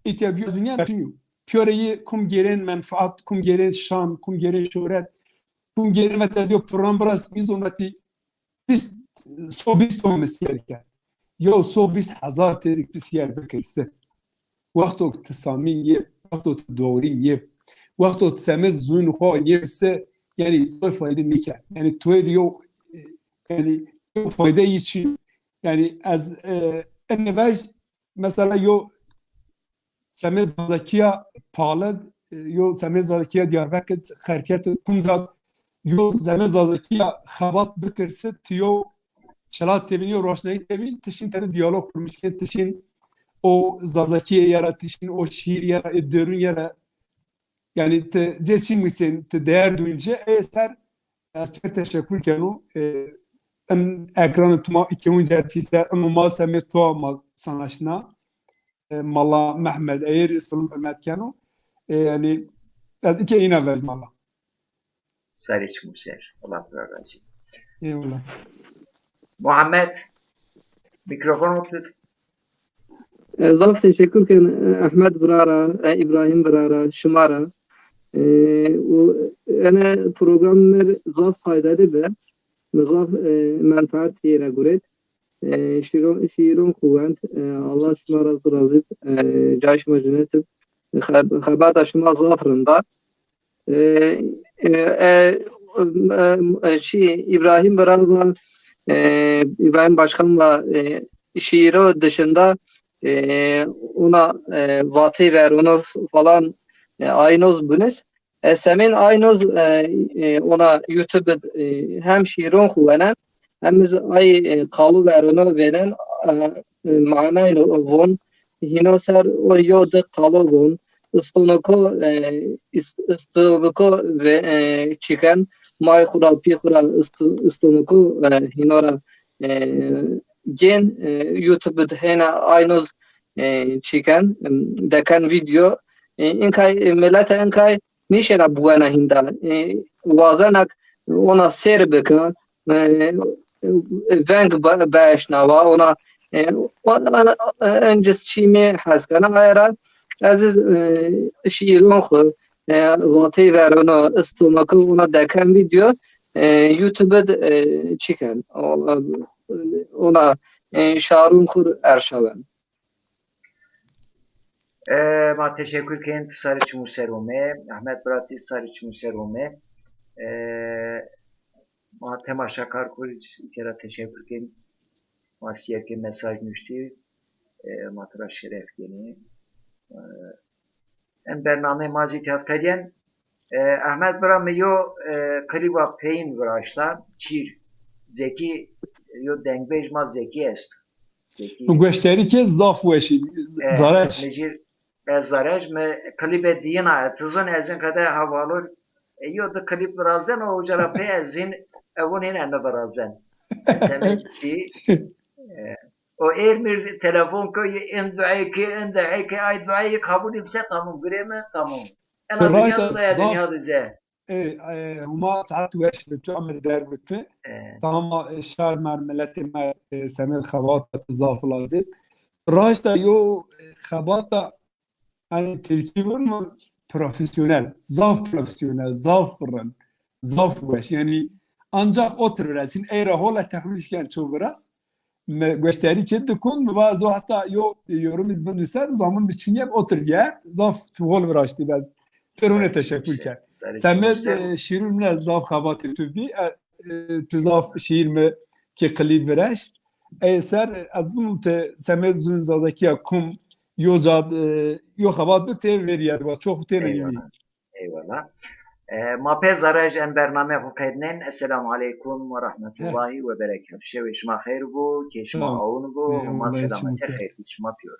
îtya biya zûnîya çin yo. Pîyorê yê kum gêrên menfaat, kum gêrên şan, kum gêrên şohret, kum gêrên vet ez yo program biras, mîz o vetî, vîst, so vîst ome sîyer kerd. Yew so vîst hezar têzik tu sîyer bikir se. Wexto ti samîn yê, wexto ti doğrîn yê, wexto ti Semed zûn xo yê se, yanî to fayde nîken. Yanî to rê yo, yanî yo fayde yî çin. Yanî ez, e, ene vej, mesela yo Semed Zazakîya Palid, yo Semed Zazakîya Diyarbekir, Xerket, Kumcad, yo Semed Zazakîya xebat bikir se, ti yo çila tevîn, yo roşnayî tevîn, ti şin tede diyalog kurmiş kên, ti şin o Zazakîye ya ra, ti şin o şîîr ya ra, ê derûn ya ra, yanî ti cê çi musên, ti değer duyunce, ê ser ez pêr teşekkür keno. E, in ekranê tu ma îkewin cer pîser, imo ma semê to ma sanaşna. E, Mala Mehmed Eyerî silom hurmet keno. E, yanî ez îke îna vej mala. Sarê çimû ser. Allah tu ra razî. Eyvallah. Muhammed, mikrofon otur. E, zaf teşekkür ken, e, Ehmed bira ra, e, Îbrahîm bira ra, şima ra. E, û ene program mi zaf faydalı bi. Mi zaf, e, menfaat yê ra guret. E, şîro-, şîîron xu wend. E, Allah şima ra zî razî b. E, cayê şima cennet ib. Xeb-, xebata şima zaf rind a. E, e, e, e, e, şî, Îbrahîm Biran va, e, Îbrahîm Başkan va, e, şîîro dışında, e, ona, e, vatey ver, onu falan, e, aynoz bunis. E, semên aynoz, e, e, ona YouTube, e, hem şîîron xu wenen, hem iz ay, e, qalu ver, onu vênen, e, e, manayno von, hîno ser o yo di qalo von, istonoko, e, ist-, istonoko ve, e, çiken, may xu ra, pî xu ra isto-, istonoko, e, hîno ra, e, gên, e, YouTube de hêna aynoz, e, çiken, em, deken video, e, inkay, e, milete inkay nîşena buwena hînda. E, wazenak ona sêr bika, e, e, veng be-, beşnawa, ona, e, ona, e, encîs çîmê hes kena, aye ra, Ez, e, şîîron xwu, e, vateyî verona, istomaki ona deken vîdeo, e, YouTube de, e, çi ken. Ona, ona, e, şarûn xwu erşawen. E, ma teşekkür kên, ti sarê çimû ser ome. Ahmet bira, ti sarê çimû ser ome. E, ma temaşakar xwu rê îkera teşekkür kên. Ma sîyer ke mesaj nuştî, e, ma tira şeref kenî. E, en bernameyê ma zî tîya qedîyen. E, Ahmet bira, mi yo, e, klîba peyîn viraşta, Çîr. Zekî, yo dengbêj ma Zekî esto. Zekî. Mi goştarî ke zaf weş î. E, Zareş. Mi jî, e, Zareş, mi klîbe dîyina, e, ti zon ez in qede hevalûr, e, yo di klîp virazen, o uca ra pey ez hîn, e, vûn hîn ene virazen. Temel çî, e, o êr mi telefon ke, en duayê ke, en duayê ke, ay duayê qebûlî bise, tamam, gurê mi, tamam. Ena dinya de, zaf, dinya de ce. E, e, Huma saet weş bi tu, emir der bi tu. E. Tamam, e, şar mer, miletê me, e, semêd xebata ti zaf lazim. Raşta yo, e, xebata, hani tirkî vûn mu, profesyonel, zaf profesyonel, zaf rind, zaf weş. Yani ancak otur virasin, ey ra hola tehmîl şiyen ço viras. Mi goştarî ke dikon, mi va ez o heta yo yorum iz binusar, zamun mi çinye, otur gerd, zaf tu hol viraştî, bez pêrune teşekkür ker. Semêd, e, şîrûn mi zaf xebatê tu bî, e, e, tu zaf şîîr mi ki klîp viraşt. Ey ser, e, ez zim ti semêd zûn zazakîya kum yo cad, e, yo xebat bi tê verî ya, va çok têne. Eyvallah. Eyvallah. E, ma pê Zareş en bername xwu qednên. Esselamu aleykum ve rahmetullahi ve berekatuhu. Şewê şima xeyr bo, kê şima awn bo, Huma selamete xeyr bi şima pîyor.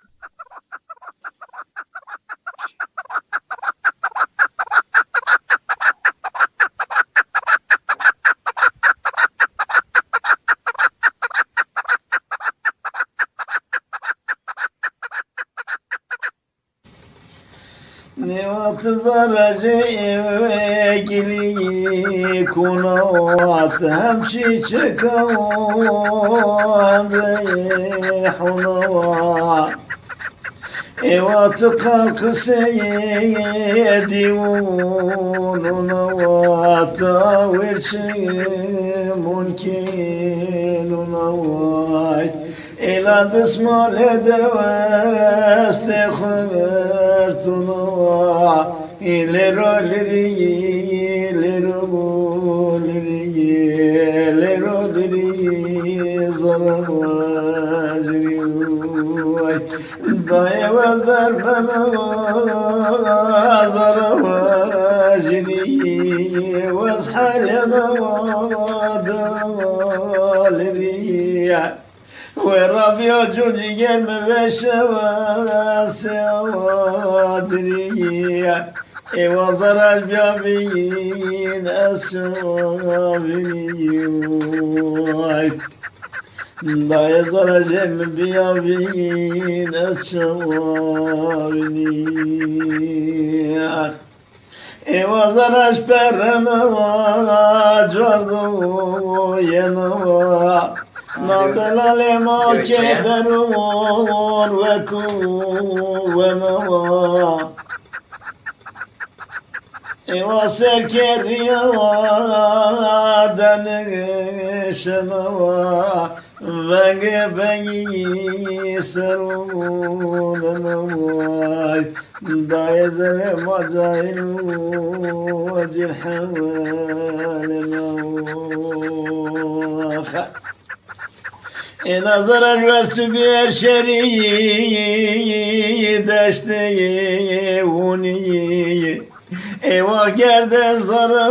Nêwat zerrece ewegilî kunawat hem çîçeka hem reyhûnawa. Êwat qal qiseyê dîwûnûnawa, tawêr çimûn kênûnaway. Êla dismale de westê xirtûna wa. Ê lêro lirî, lêro lirî, lêro lirî, zara wa jirî. Dayê wez bermena wa, zara wa jirî. Wez helena wa, dana wa lirî. Wê ra bîya cû cîger mi veşewe sewa dirîye. Ê wa zeraj bîya bîn ez şewa vinî. Dayê zerajê mi bîya bîn ez şewa vinî. Ê wa zeraj perrena wa, cuardo yena wa. Na delalê ma ke derûn weku wena wa. Ê wa serkerîya wa denişena wa. Vengê vengî serûnena way. Dayê zerê ma cayîn û cîr hewelena wa. Êna zeraj wes tu bî erşerî deştê wûnî. Ê wa gerde zara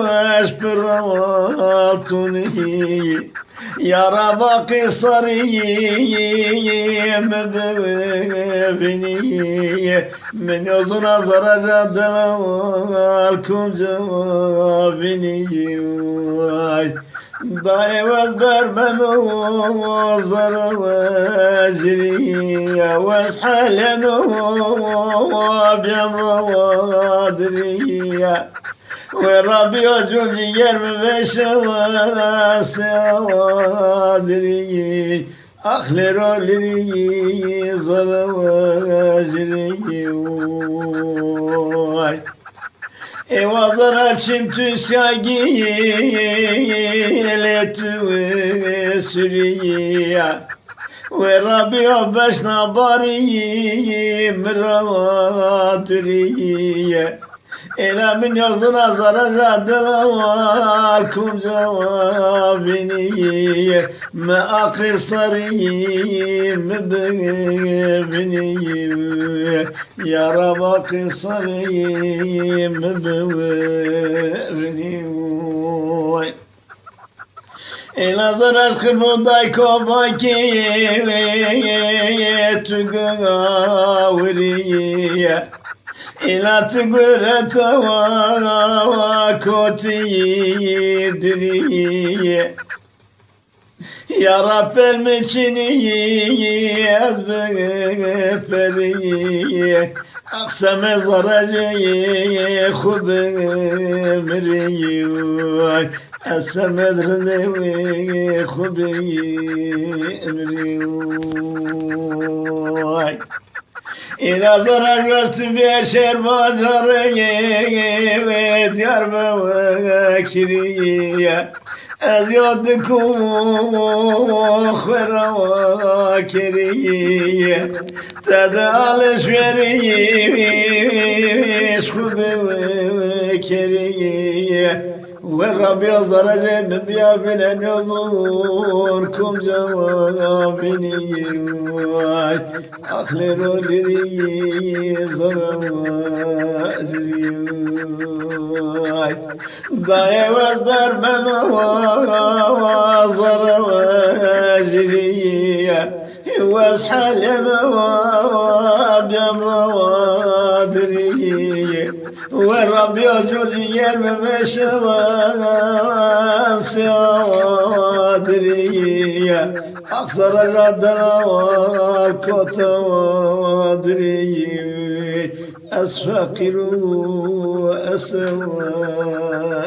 weş pira wa tunî. Yara baqî sarî mi bivînî. Min yo zuna zaraja dila wal kumca vînî. Ay. Dayê wez bermeno zara wejrî. Wez heleno bîyem ra wadirî. Wê ra bîya cûn cîger mi veşe wese wadirî. Ax lêro lirî zere we jirî way. Ê wa zere çim tu siyagî lê tu surî ya. Wê Rabî o beşna barî mi ra wa durî ye. Êla min yo zuna zere ra dila wa kumca wa vinî ye. Mi aqil sarî mi bi vinî ye. Ya Rab aqil sarî mi bi vinî ye. Ê Lazar aşkı bu dayko bakî tu gawirîye. Ê la tu gureta wa kotî durîye. Ya Rab, pel mi çinî ez bi perî. Aqseme zerrecê xwu bi mirî. Ez semed rindê wê xwu bi mirî. Ê Lazar erbes tu bê şer bajarê wê Diyarbekirî. Ez yo diku xwe ra wa kerî. Te de alişverîş xwu bi kerî. We Rabî o zerrecê mi bîya vînen yo zor kum cewabînî. Ax lêro lirî zere we jirî. Dayê wez bermena wa zere we jirî. Wez helena wa biyam ra wa dirî. We Rabî o cûr cîger mi meşe wa siya wa dirî. Aqsara ra dera wa kota wa dirî. Ez feqîr û ez sewakirî.